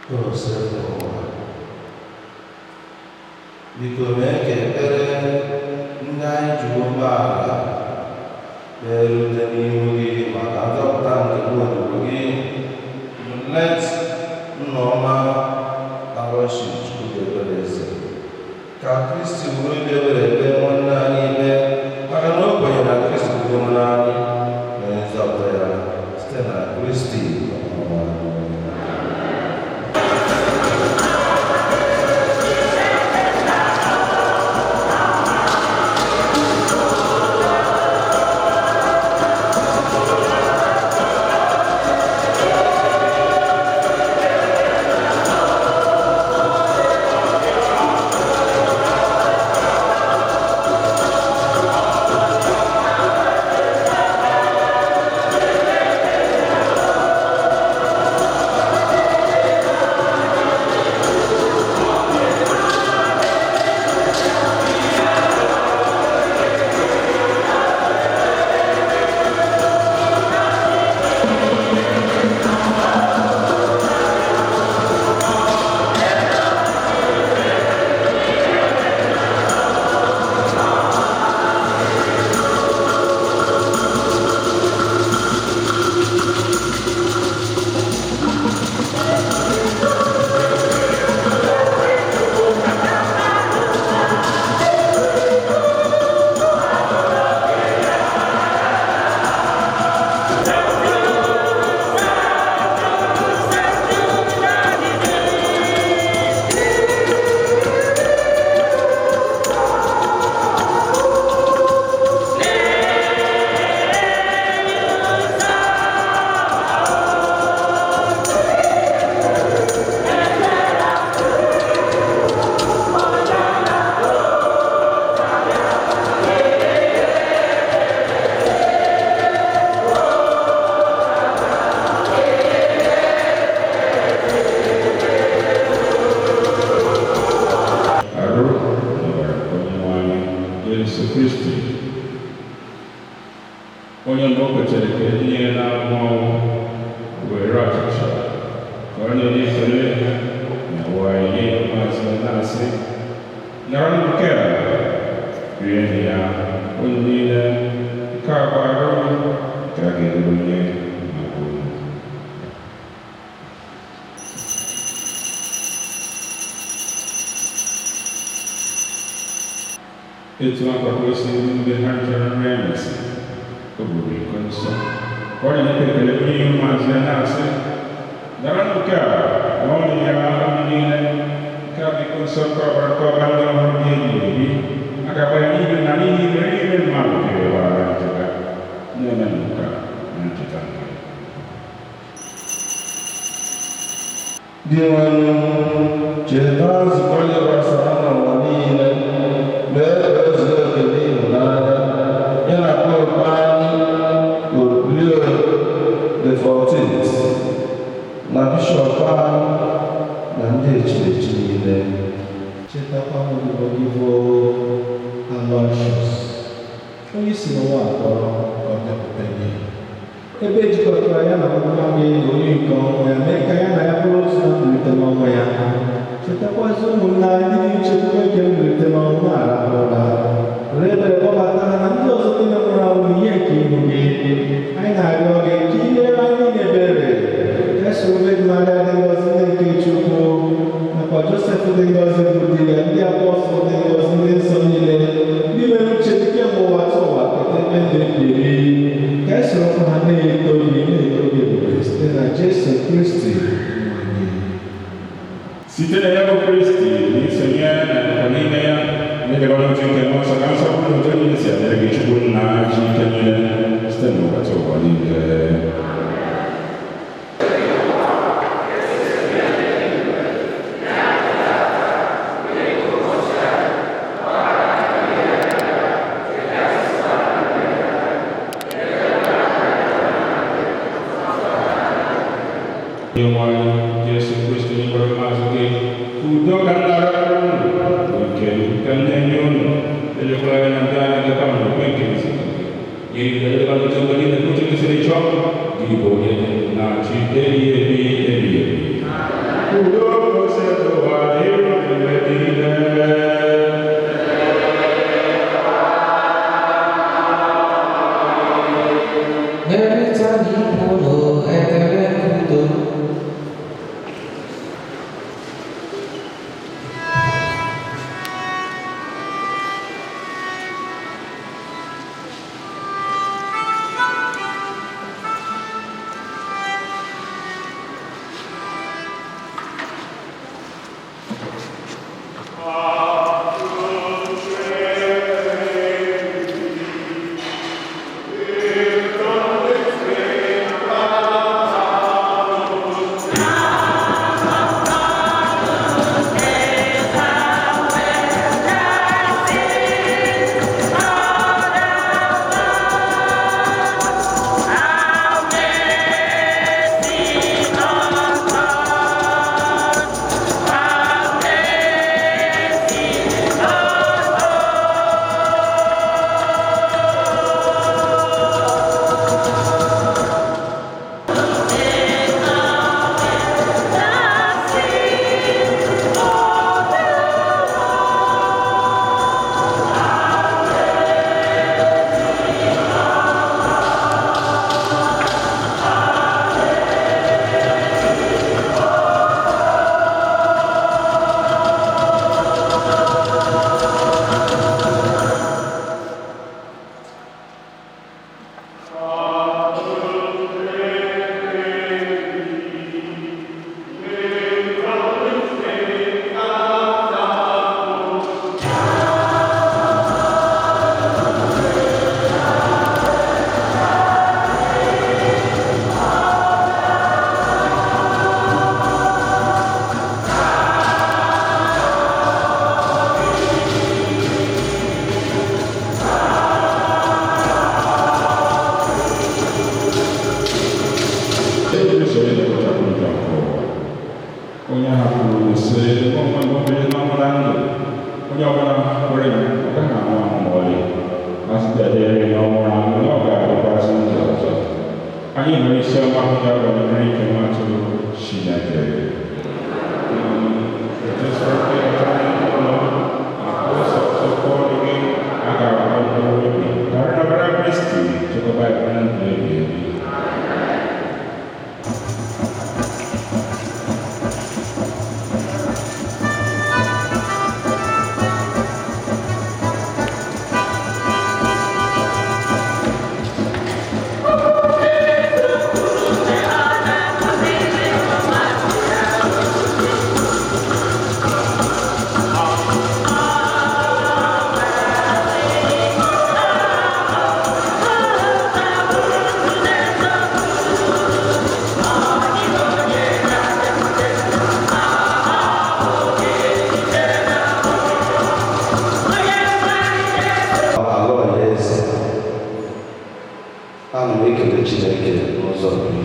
Osebụwa, biko mee ka ekpere ndị anyị ji umeala na-erute n'ihu gị maka nzọpụta nke odibo gị Late Nneọma Aloysius Chukwudebere Eze. Ka Kristi bụrụ ibe ebere kpee nwanne anyị ikpe, maka na o kwenyere na Kristi bụ onye anyị na onye nzọpụta ya, site na Kristi Onyenwe anyị. Arụ n'ọbara Onyenwe anyị Jesu Kristi, onye mgbe o kwetara ka e tinye ya n'ahụhụ ọnwụ, were achịcha ka ọ na-enye ekele na wine nye ụmụazụ ya na-asị, "Naranụ nke a, rienụ ya, unu niile, nke a bụ arụ m nke a ga-edebe nye maka unu." Etu akwa ka o si dị mgbe ha richara nri anyasị, o buru iko nsọ ka ọ na-enye ekele nye ụmụazụ ya na-asị, "Naranụ nke a, ṅụọnụ ya, unu niile, nke a bụ iko nsọ nke ọbara nke ọbara ndị ọhụrụ dị ebighị ebi. A ga-agba ya n'ihi na n'ihi ime ime mmadụ ga-eweghara ncheta. Na-emenụ nke a na ncheta nke ya." Dinwenụ, cheta nzukọ gị gbasara n'ụwa niile, mee ka o zuo oke n'ịhụnanya, ya na Popu anyị Pope Leo the 14th, na bishọp anyị na ndị echiri echi niile. Chetakwa odibo gị bụ Aloysius, onye si n'ụwa akpọrọ ka ọ bịakwute gị, ebe ejikọtara ya na nwa gị na onye nke ọnwụ ya, mee ka ya na ya bụrụ otu na mbilite n'ọnwụ ya. Chetakwazi ụmụnne anyị ndị dị nchekwube nke mbilite n'ọnwụ na-arahụ ụra, were ebere kpọbata ha na ndị ọzọ niile nwụrụ anwụ n'ihe nke ihu gị. Anyị na-arịọ gị ka i meere anyị niile ebere, ka esoro Virgin Maria dị ngọzi, nne nke Chukwu, nakwa Josef dị ngọzi bụ di ya, ndị apọstụl dị ngọzi, ndị nsọ niile, ndị mere uche gị kemgbe ụwa tụ ụwa, keta ebe ndụ ebighị ebi, ka esoro ha na-eto gị na-eto gị ebube site na Jesu Kristi. Site na ya bụ Kristi na isonye na nkwa n'ime ya na-edebe n'otu nke mmụọ nsọ, ka nsọpụrụ na uto niile si adịrị gị, Chukwu nna ji ike niile, site n'ụwa ta ụwa niile. Onyenwe anyị Jesu Kristi, onye gwara ụmụazụ gị, "Udo ka m na-arịọrọ unu, bụ nke m ka m na-enye unu, elekwala anya na ndị anyị gakwa n'okwe nke nzukọ gị. Nyere iwu edebe n'otu mgbe niile ka uche gị siri chọọ, gị bụ onye na-achị ebighị ebi ebighị ebi." Udo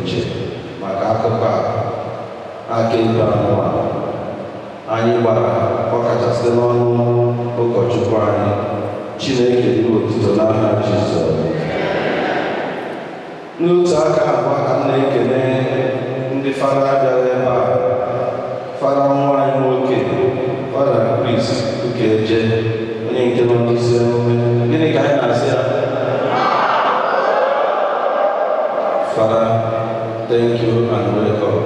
iche maka akụkọ a aka ebe anụwa anyị gbara, ọkachasị n'ọnụ ụkọchukwu anyị. Chineke dị otuto n'aha Jizọs. N'otu aka abụọ ka m na-ekele ndị fada bịara ebe a, fada nwa anyị nwoke, Fada Chris Ukeje, onye nke nọ n'isi emume. Gịnị ka anyị na-asị ya? Fada, thank you and welcome,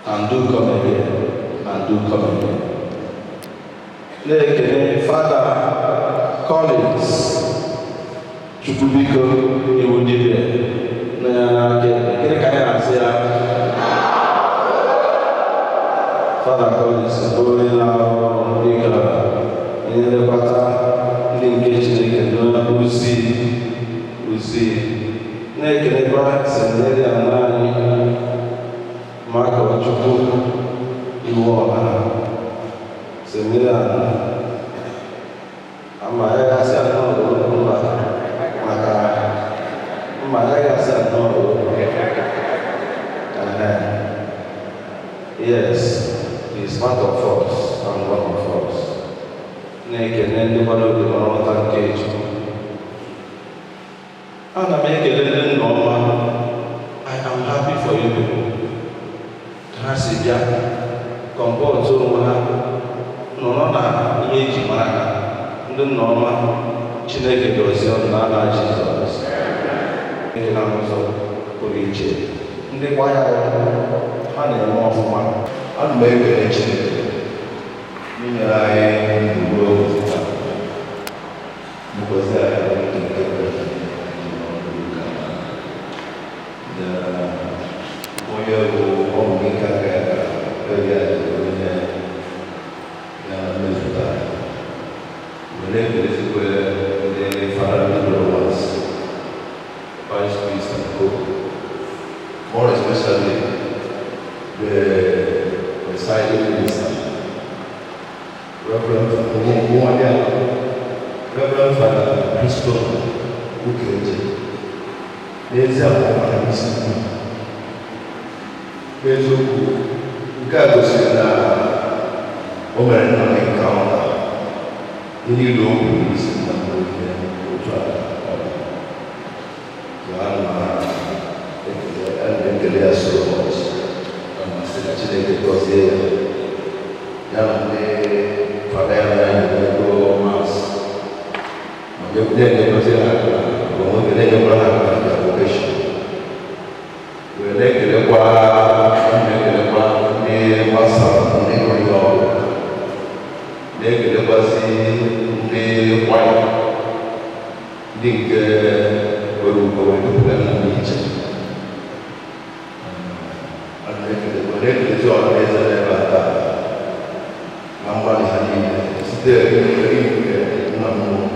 and do come again, and do come again. Na-ekele Fada Collins Chukwubiko iwu dibịa nọ ya n'aka ekpe. Gịnị ka anyị na-asị ya? Fada Collins bụ onye na-arụ ọrụ dịka onye nlekọta ndị nke Chineke n'ozi ozi. Na-ekelekwa seminarian anyị, Makọchukwu iwu ọha seminarian ama ya gasị anọ mba maka mma ya gasị anọ. Yes, he is part of us and one of us. Na-ekele ndị gbara obi n'ọta nke Chukwu. Ana m ekele ndị nna ọma. I am happy for you people. Ka ha si bịa comport onwe ha nọrọ na ihe eji mara ha. Ndị nna ọma, Chineke gọzie ọnụ n'aha Jizọs. Ndị na ụzọ pụrụ iche, ndị kwaya ya ha na-eme ọfụma. Ana m ekele Chineke inyere anyị ndụ ruo taa. Ngozi anyị nke nke na onye bụ ọmụ ike aka ya ka ebe ya ji onye ya mezụta were ekelezikwe ndị fada, ndị brothers, parish priest and co, more especially the presiding minister, Reverend Ogunwale, Reverend Father Christopher Ukeje. N'ezie, ọ isi n'eziokwu nke a gosiri na o mere nna m nke ọma. Ihe niile o kwuru n'isi nna m bụ ihe otu a ọ dị. So ana m ekele ya so much. Ana m asị ka Chineke gọzie ya, ya na ndị fada ya na ya na-ego mass ma na-enyekwazị ha aka na onwe, na-enyekwara ha aka na their vocation. Wee na-ekelekwa ndị gbasara ndị gụrụ ihe ọgụ, na-ekelekwazị ndị kwaya, ndị nke nwere ugo wee dupụta nna m iche. Ana na-ekelekwa, na-ekelezi ọha na eze n'ebe a taa na mgbalị ha niile site eri nke nna m nwụrụ,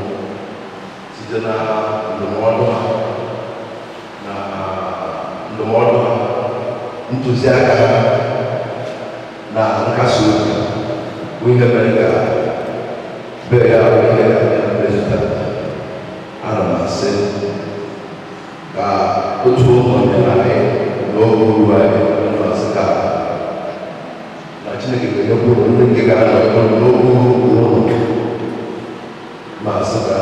site na ndụmọdụ ha na ndụmọdụ ha, ntụziaka ha na nkasi obi bụ ihe mere ka be ya bụ ihe ya mmezu taa. Ana m asị ka otu ụlọ nyere anyị n'oge uru anyị. Ana m asị ka na Chineke ga-enyekwa ụlọ ndị nke ga-anọ n'oge uru ụlọ, ma asị ka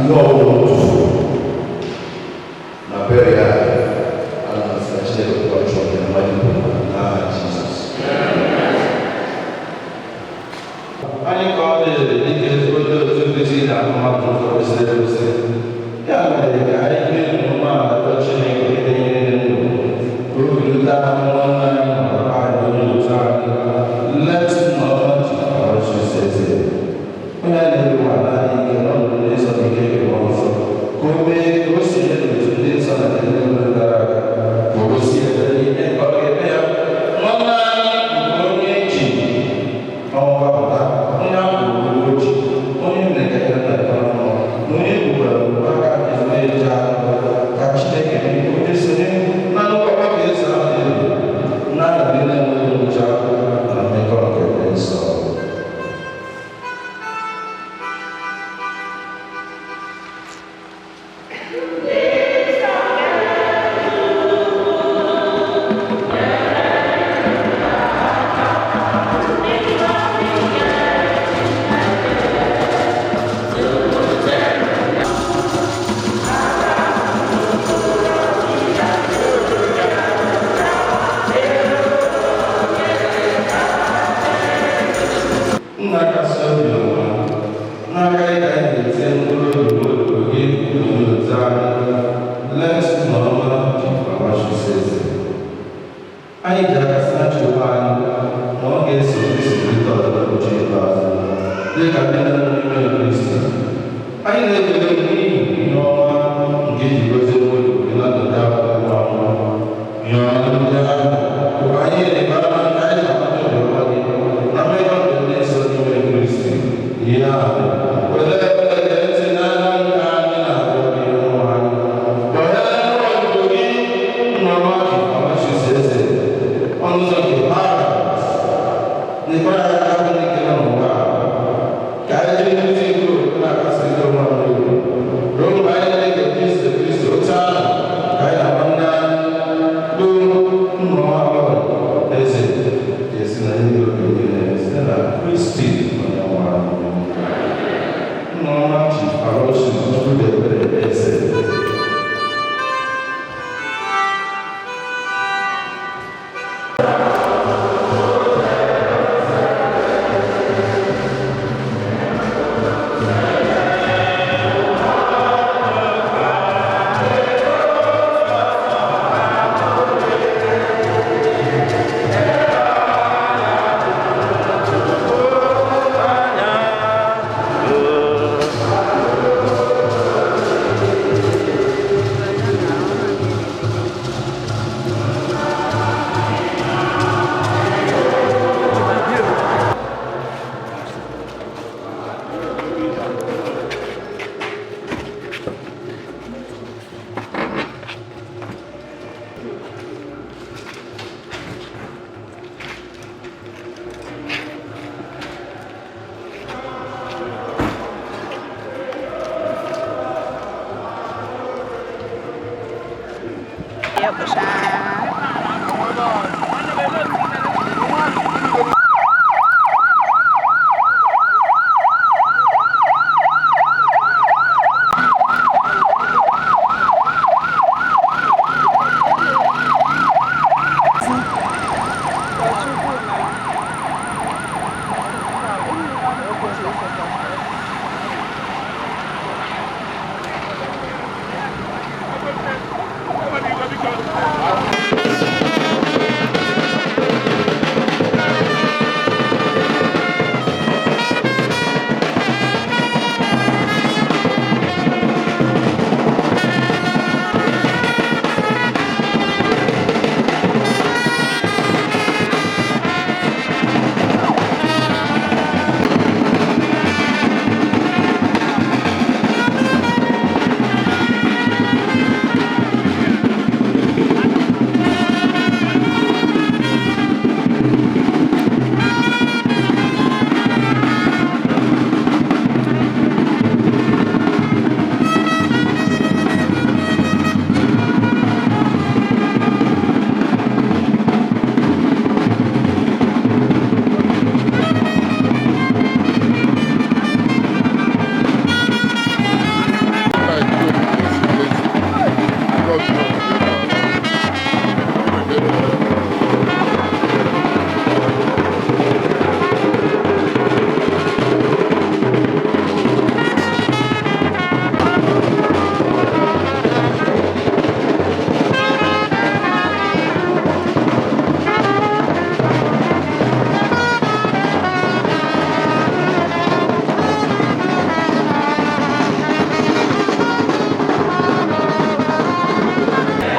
ihe ọbụla o tụfuru na be ya, ana m asị na Chineke kwụghachi ọbịa mmadụ kwuru n'aha Jizọs. Anyị ka ọ dịrị dịka ezigbo ndị otu Kristi na-ahụ mmadụ n'ụzọ kwesịrị ekwesị. Ya mere ka anyị kpee umeala rịọ Chineke onye na-enye ndụ ka o bilite ahụ nwanne anyị na papa anyị, onye otu anyị, late Nneọma Chief Aloysius Eze, onye a na-eru ala anyị ike n'ọnọdụ ndị nsọ na ike nke Mmụọ Nsọ, ka o mee ka o si nye n'otu ndị nsọ na ndị niile gara aga, ka o gosi ebere n'ime nke ọ ga-eme ya. Nwanne anyị bụ onye eji ọnwụ gbapụta, onye a kwụrụ ụgwọ ji, onye mere ka ya na mmụọ, na onye bukwara aka ezigbo eji ahụ ka Chineke mee onye sonye na nnukwu ọgbakọ eze ahụ dị na nkasi obi n'ụwa, n'aka gị ka anyị na-etinye mkpụrụ obi n'obodo gị n'otu anyị, late Nneọma Chief Aloysius Eze. Anyị ji aka sị na nchekwa anyị na ọ ga-eso Kristi bilite ọzọ n'ụbọchị ikpeazụ, dị ka ndị nọ n'ime Kristi. Anyị na-ekele gị n'ihi ihe ọma nke iji gozie nwa gị na ndụ ndị ahụ nwụrụ anwụ. Ihe ọma ndị ahụ bụ anyị ịrịba ama nke anyị ji amata obiọma gị na mmekọ nke ndị nsọ n'ime Kristi. Ihe ahụ were ebere gee ntị n'aka nke anyị na-arịọ gị ụmụ anyị. Kpọghere odibo gị Nneọma Chief Aloysius Eze ọnụ ụzọ nke Paradaịs. Nyekwara anyị aka bụ ndị nke nọ n'ụwa a. Ka anyị jiri nkuzi nke okwukwe na-akasị onwe anyị obi. Ruo mgbe anyị na-ege Kristi Kristi otu ahụ ka anyị na nwanne anyị bụ Nneọma Eze ga-esi na nye gị obi ekele site na Kristi Onyenwe anyị. Nneọma Chief Aloysius Chukwudiebere Eze.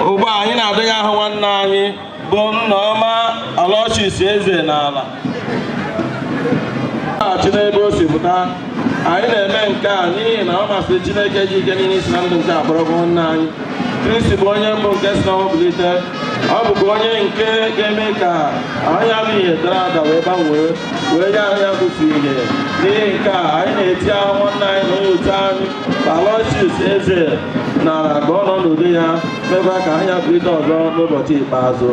Ugbu a anyị na-adịghị ahụ nwanne anyị bụ Nneọma Aloysius Eze n'ala laghachi n'ebe o si pụta. Anyị na-eme nke a n'ihi na ọ masịrị Chineke ji ike niile isi na ndụ nke akpọrọgwụ nwanne anyị. Kristi bụ onye mbụ nke si n'ọnwụ bilite. Ọ bụkwa onye nke ga-eme ka ahụ ya bụ ihe dara ada wee gbanwee wee nye ahụ ya kwụsị ihe. N'ihi nke a anyị na-eti ahụ nwanne anyị na onye otu anyị bụ Aloysius Eze n'ala ka ọ nọ n'udo ya, mekwa ka ahụ ya bilite ọzọ n'ụbọchị ikpeazụ.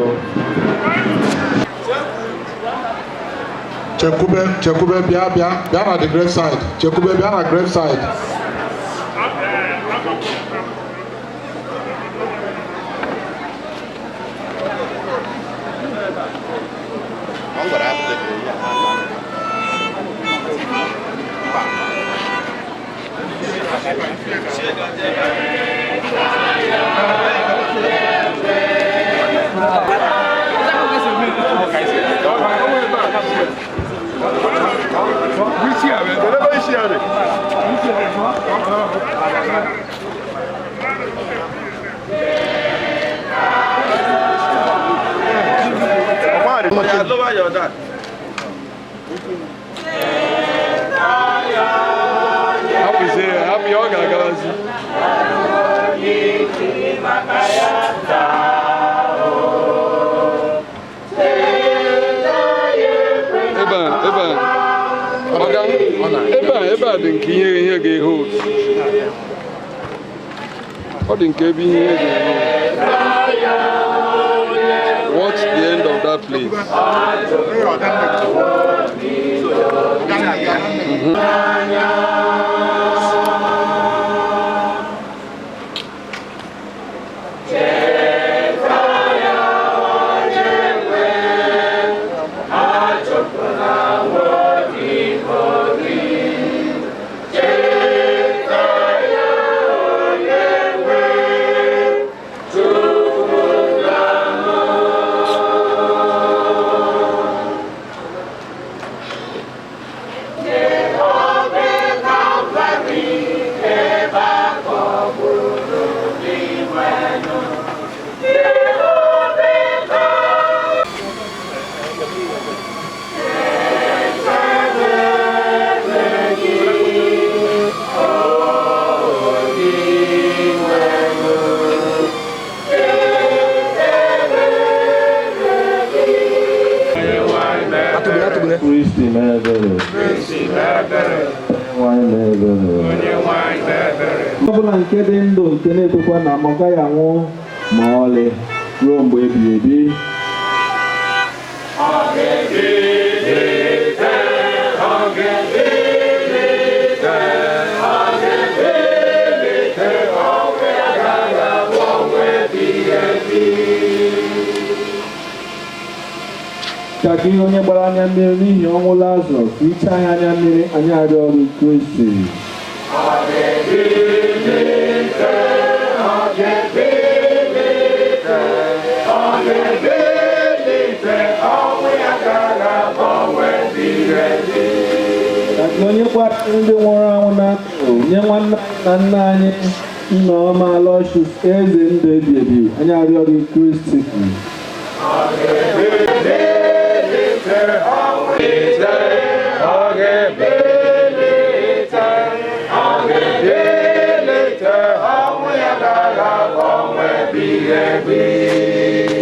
Chekwube, Chekwube, bịa bịa bịa na the grave side. Chekwube bịa na grave side. Kedụ ebe isi ya dị? Lower your dad. Hapụzie ya, hapụ ya, ọ ga-agazi. Ebe a, ebe a, ọga, ebe a dị nke ihe ihe ga-ehe otu. Ọ dị nke ebe ihe ihe ga-ehe otu. Watch the end of that place. Kristi mee ebere. Onyenwe anyị mee ebere. Ọ bụla nke dị ndụ nke na-ekwekwa na m gaghị anwụ ma ọlị ruo mgbe ebighị ebi. Ka gị onye gbara anya mmiri n'ihi ọnwụ Lazarọs hichaa anyị anya mmiri anyị arịọ gị Kristi. Ka gị onye kpatara ndị nwụrụ anwụ na ndụ nye nwanne anyị na nna anyị Nneọma Aloysius eze ndụ ebi ebi anyị arịọ gị Kristi.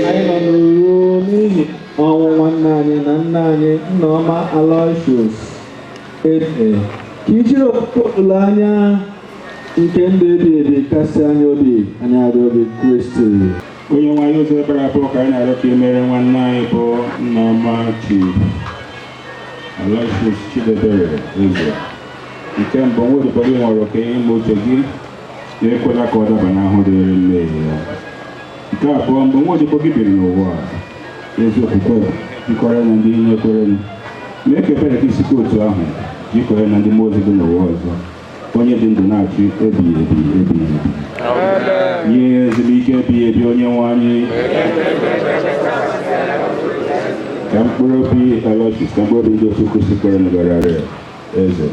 Anyị nọ n'uru n'ihi ọnwụ nwanne anyị na nna anyị Nneọma Aloysius Eze ka i jiri okwukwe olileanya nke ndụ ebi ebi kasị anyị obi anyị arịọ gị Kristi. Onye nwe anyị ụzọ ebere abụọ ka anyị na-arịọ ka ị mere nwanne anyị bụ Nneọma Chief Aloysius Chidebere Eze. Nke mbụ, nwa gị nwere oke ime uche gị na-ekwela ka ọ daba n'ahụ dịrị mmehie ya. Nke abụọ, mgbe nwa odibo gị biri n'ụwa a, ezi okwukwe jikọrọ ya na ndị niile kwerenụ. Mee ka ebere gị sikwa otu ahụ jikọọ ya na ndị mmụọ ozi gị n'ụwa ọzọ, onye dị ndụ na-achị ebighị ebi ebighị ebi. Nye ya ezumike ebighị ebi onye nwe anyị. Ka mkpụrụ obi Aloysius, ka mkpụrụ obi ndị otu Kristi kwere nụgara eze.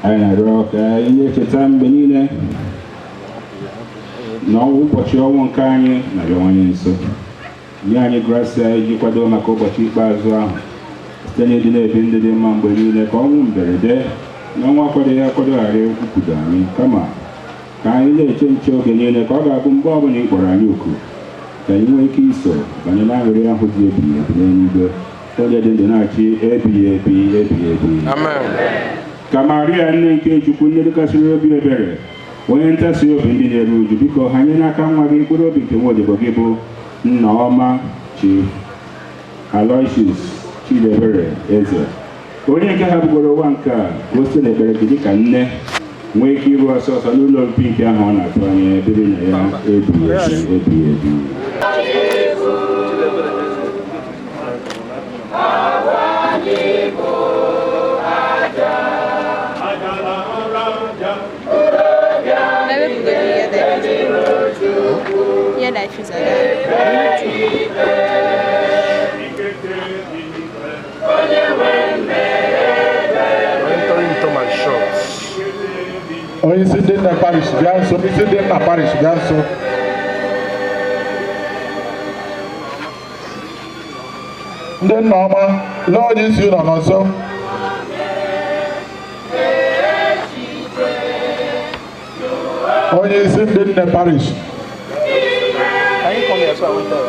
Anyị na-arịọ ka anyị na-echeta mgbe niile na ụbọchị ọnwụ nke anyị na-abịawanye nso. Nye anyị grasia iji kwado maka ụbọchị ikpeazụ ahụ site n'ịdị na-ebi ndụ dị mma mgbe niile ka ọnwụ mberede na ọnwụ akwadoghị akwado ghara ikwudo anyị, kama ka anyị na-eche nche oge niile ka ọ ga-abụ mgbe ọbụla ị kpọrọ anyị oku ka anyị nwee ike iso banye n'aṅụrị ahụ dị ebighị ebi n'eluigwe, onye dị ndụ na-achị ebighị ebi ebighị ebi. Ka Maria nne nke Chukwu, nne dịkasịrị obi ebere, onye ntasi obi ndị na-eru uju, biko ha nye n'aka nwa gị mkpụrụ obi nke nwa odibo gị bụ Nneọma Chief Aloysius Chidebere Eze, onye nke ha bugoro ụwa nke a, ka o site n'ekpere gị dịka nne nwee ike iru ọsọ ọsọ n'ụlọ obibi nke ahụ ọ na-atụ anya biri na ya ebighị ebi ebighị ebi. Yeah, life is like that. Onye isi ndị nne parish bịa nso, onye isi ndị nna parish bịa nso. Ndị nna ọma, lee onye isi ụlọ nọ nso. Onye isi ndị nne parish. Can you come here so I won't tell?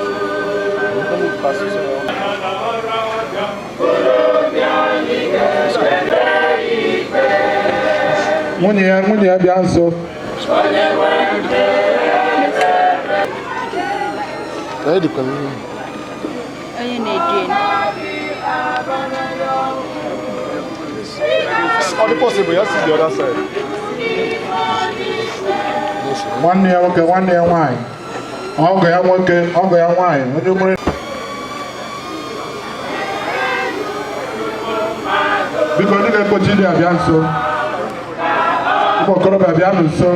Let me pass you so. Nwunye ya bịa nso. Onye na-edu enu. It's possible, just see the other side. Nwanne ya nwoke, nwanne ya nwaanyị, ọgọ ya nwoke, ọgọ ya nwaanyị, onye nwere. Biko, ndị ga-ekpochi ndị a bịa nso. Ụmụ okorobịa bịa nso.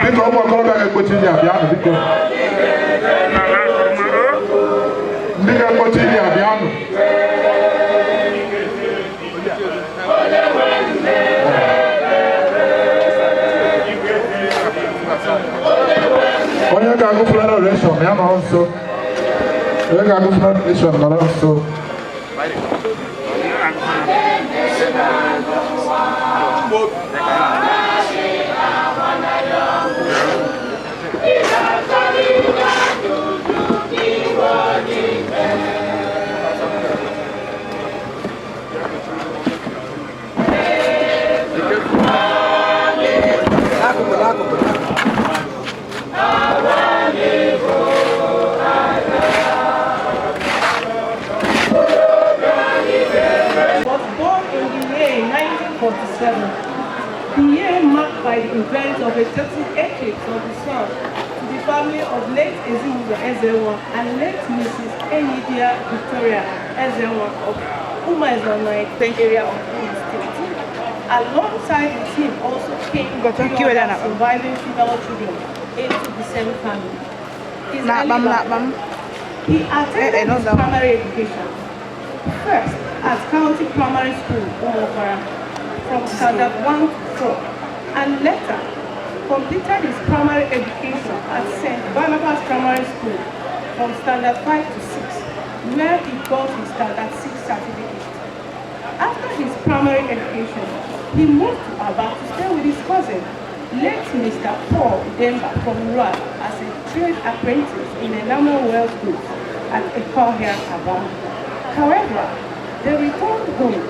Biko, ụmụ okorobịa ga-ekpochi ndị a bịanụ, biko. Ndị ga-ekpochi ndị a bịanụ. Onye ga-agụ funeral oration ya nọrọ nso. Onye ga-agụ funeral oration nọrọ nso. Was born in the year 1947, the year marked by the event of a total eclipse of the sun to the family of late Ezimuzo Ezenwa and late Mrs. Enidia Victoria Ezenwa of Umuezonai area of Imo State. Alongside with him also came three other surviving female children into the same family. His early life. He attended his primary education first at County Primary School, Umokara, from Standard 1 to 4, and later completed his primary education at St. Barnabas Primary School from Standard 5 to 6, where he got his Standard 6 certificate. After his primary education, he moved to Aba to stay with his cousin, late Mr. Paul Demba from Rua, as a trade apprentice in enamel wealth goods at Ekohia, Aba. However, they returned home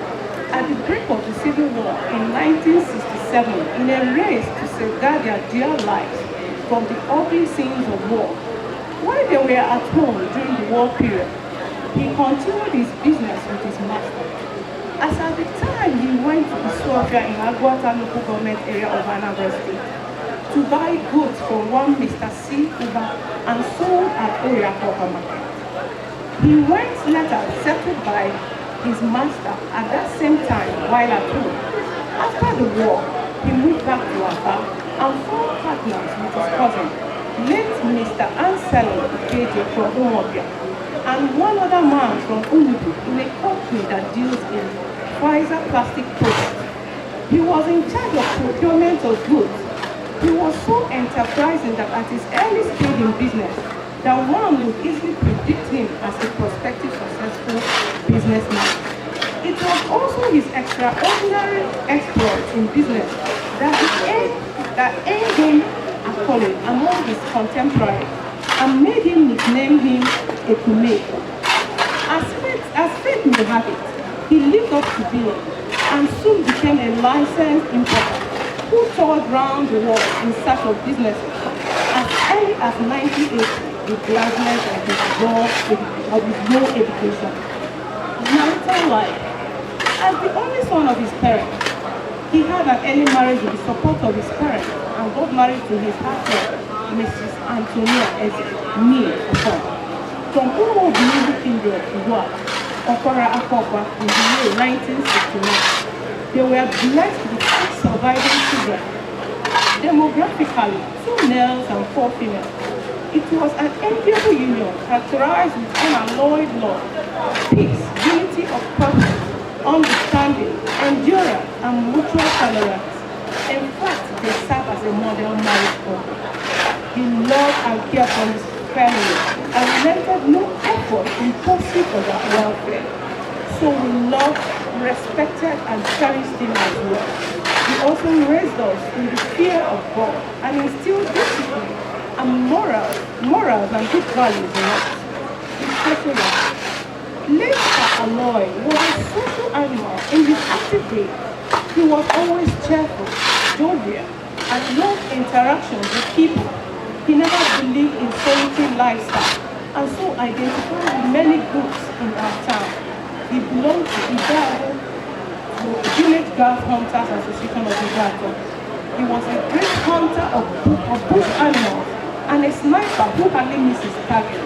at the break of the Civil War in 1967 in a race to safeguard their dear lives from the ugly scenes of war. While they were at home during the war period, he continued his business with his master. As at the time he went to Isuofia in Aguata local government area of Anambra State to buy goods from one Mr. C. Uba and sold at Oriakoka Market. He went later settled by his master at that same time while at home. After the war, he moved back to Aba and formed partners with his cousin, late Mr. Anselm Ikeje from Umuofia, and one other man from Umudu in a company that deals in Pfizer plastic products. He was in charge of procurement of goods. He was so enterprising that at his early stage in business, that one would easily predict him as a prospective successful businessman. It was also his extraordinary exploits in business that earned him accolade among his contemporaries and made him nickname him Ekume. As fate may have it, he lived up to billing and soon became a licensed importer who toured round the world in search of businesses. As early as 1980, regardless of his low education. Marital life. As the only son of his parents, he had an early marriage with the support of his parents and got married to his half-brother, Mrs. Antonia Eze, nee Okon, from Umuobi Kindred, Igwa, Okpara Akokwa in the year 1969. They were blessed with six surviving children. Demographically, two males and four females. It was an enviable union characterized with unalloyed love, peace, unity of purpose, understanding, endurance, and mutual tolerance. In fact, they serve as a model marriage couple. He loved and cared for his family and relented no effort in pursuit of their welfare. So we loved, respected, and cherished him as well. He also raised us in the fear of God and instilled discipline and morals and good values in us. His social life. Late Sir Aloy was a social animal in his active days. He was always cheerful, jovial, and loved interactions with people. He never believed in solitary lifestyle and so identified with many groups in our town. He belonged to Idaho, the Village Guard Hunters Association of Idaho. He was a great hunter of bush animals and a sniper who hardly missed his target.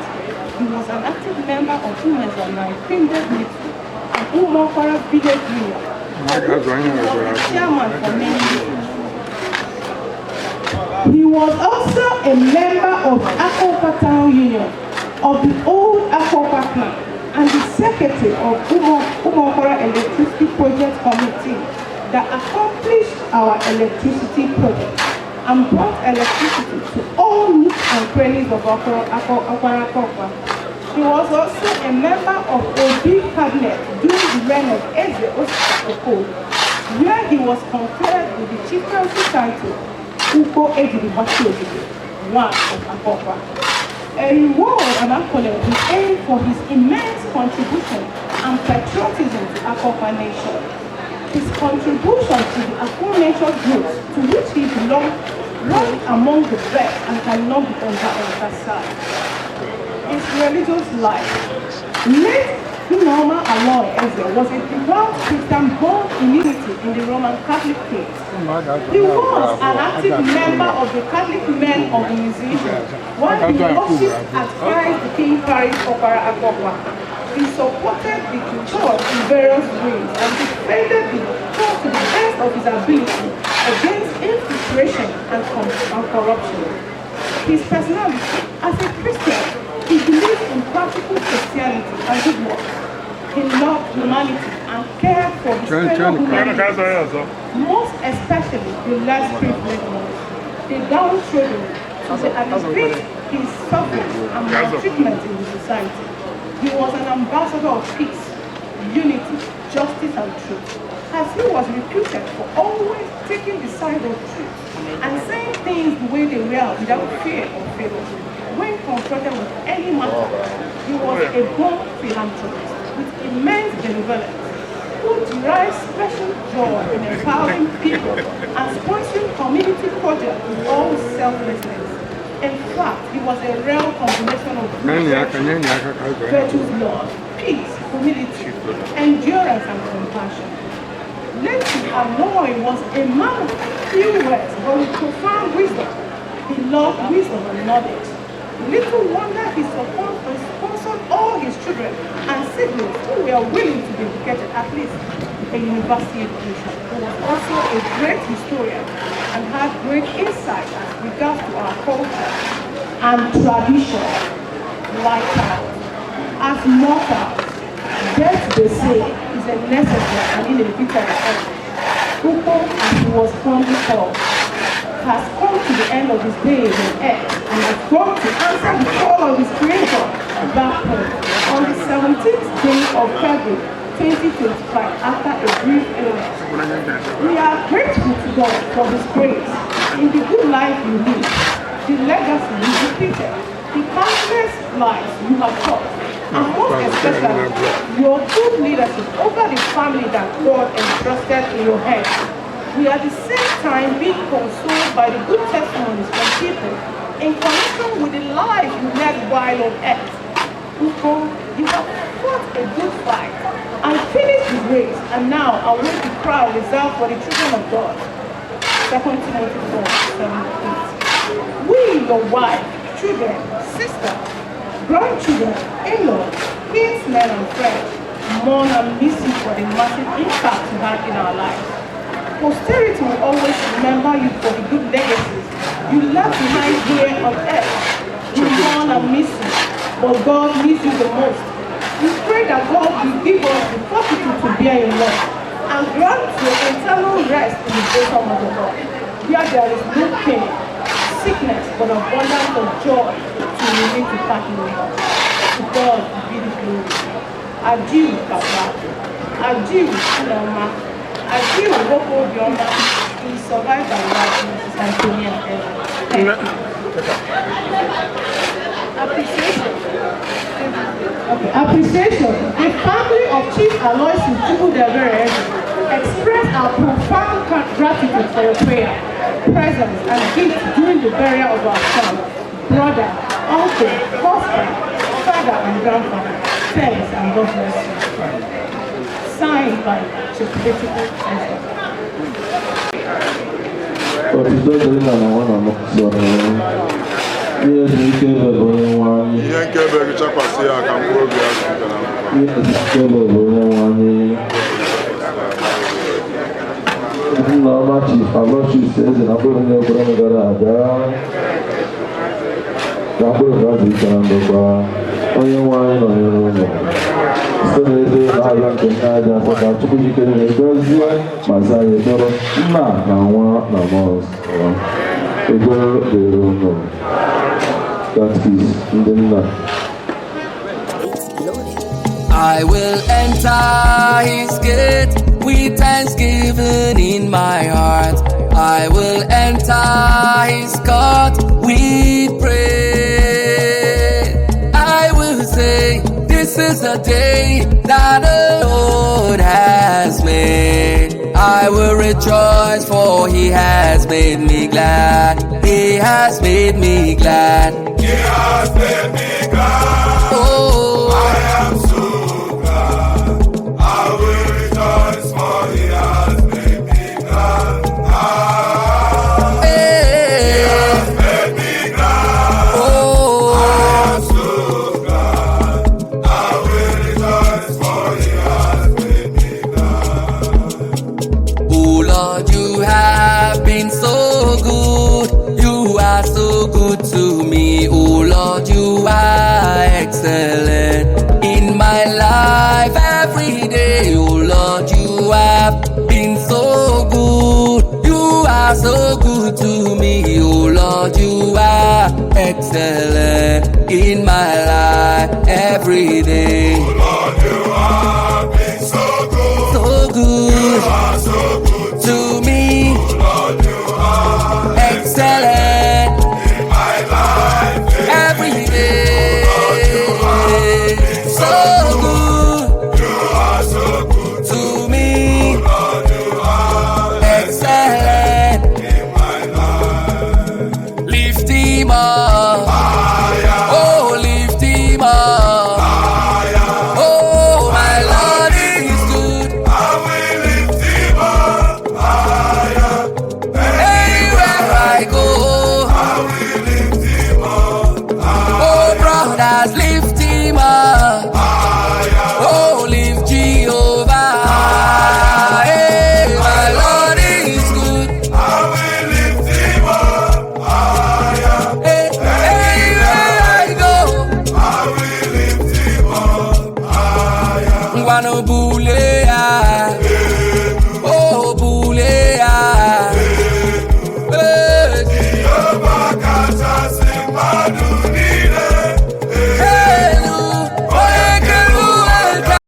He was an active member of Umezonai Kindred Little and Umokwara Village Union. He was the chairman for many years. He was also a member of Akopa Town Union of the old Akopa clan and the secretary of Umokwara Electricity Project Committee that accomplished our electricity project and brought electricity to all nooks and crannies of Akwara. He was also a member of Obi Cabinet during the reign of Eze Osita Okoro, where he was conferred with the chieftaincy title Uko Ejiribachi Ogige, one of Akokwa. A reward and accolade he earned for his immense contribution and patriotism to Akokwa Nation. His contribution to the aforementioned groups to which he belonged ranked among the best and cannot be underemphasized. His religious life. Late Nneoma Aloy Eze was a devout Christian born in unity in the Roman Catholic faith. He was an active member of the Catholic Men Organization while he worshipped at Christ the King Parish, Okara Akokwa. He supported the church in various ways and defended the church to the best of his ability against infiltration and corruption. His personality, as a Christian, he believed in practical Christianity and good works. He loved humanity and cared for his fellow human beings, most especially the less privileged ones, the downtrodden, to alleviate his suffering and maltreatment in the society. He was an ambassador of peace, unity, justice, and truth, as he was reputed for always taking the side of truth and saying things the way they were without fear or favor. When confronted with any matter, he was a born philanthropist with immense benevolence, who derived special joy in empowering people and sponsoring community projects with all selflessness. In fact, he was a rare combination of virtues, love, peace, humility, endurance, and compassion. Late Aloy was a man of few words, but with profound wisdom. He loved wisdom and knowledge. Little wonder he supported and sponsored all his children and siblings who were willing to be educated at least a university education. He was also a great historian and had great insight as regards to our culture and tradition. Like as mortals, death, they say, is a necessary and inevitable event. Uko, as he was fondly called, has come to the end of his days on earth and has gone to answer the call of his creator back home on the 17th day of February 2025 after a brief illness. We are grateful to God for his grace in the good life you live, the legacy you repeated, the countless lives you have taught, and most especially your good leadership over the family that God entrusted in your hands. We are at the same time being consoled by the good testimonies from people in connection with the life you led while on earth. Uko, you have fought a good fight and finished the race, and now await the crown reserved for the children of God. 2 Timothy 4:7-8. We, your wife, children, sister, grandchildren, in-laws, kinsmen and friends, mourn and miss you for the massive impact you had in our lives. Posterity will always remember you for the good legacies you left behind here on earth. We mourn and miss you, but God misses you the most. We pray that God will give us the fortitude to bear your loss and grant your eternal rest in the bosom of the Lord, where there is no pain, sickness, but abundance of joy to remain to part no more. To God be the glory. Adieu, Papa. Adieu, Nneoma. Adieu, nwoke obiọma. He survived by wife, Mrs. Antonia Eze. Appreciation. Okay. Appreciation. The family of Chief Aloysius Chukwudiebere Eze express our profound gratitude for your prayer, presence, and gift during the burial of our son, brother, uncle, husband, father, and grandfather. Thanks and God bless you. Signed by Chief Critical Eze. Otito dịrị nna na nwa na mmụọ nsọ. Ihe ezu ike ebe bụ onye nwe anyị. Ihe nke ebe gị chakwasị ya ka mkpụrụ obi ya zuru na Ihe ezu ike ebe bụ onye nwe anyị. Nna ọma Chief Aloysius Eze na mkpụrụ onye okporo m gara aga. Ka mkpụrụ ga azụ ike na ndokwa. Onye nwe anyị nọnyere ụlọ. Site n'eze na-abịa nke nne aja asọ ka Chukwu jikere na-egozie ma zaa ya ekpere nna na nwa na mmụọ nsọ. Udo dịrị unu. Katkis ndị nna. I will enter his gate with thanksgiving in my heart. I will enter his court with praise. I will say, this is the day that the Lord has made. I will rejoice, for he has made me glad. He has made me glad. He has made me glad. Oh, I am so glad. I will rejoice, for he has made me glad. Ah, hey. He has made me glad. Oh, I am so glad. I will rejoice, for he has made me glad. Oh Lord, you have been so good. You are so good to me. Oh Lord, you are excellent in my life every day. Oh Lord, you have been so good. You are so good to me. Oh Lord, you are excellent in my life every day. Oh Lord, you have been so good. So good. You are so good to me. Oh Lord, you are excellent in my life every day. So good. You are so good to me. Oh Lord, you are excellent in my life. Lift him up. Higher. Oh, lift him up. Higher. Oh, my Lord is good. I will lift him up higher. Anywhere I go. I will lift him up higher. Oh, brothers, lift him up. Higher. Oh, lift Jehovah. Hey, my Lord is good. I will lift him up higher. Hey, anywhere I go. I will lift him up higher. Ngwanụ bulie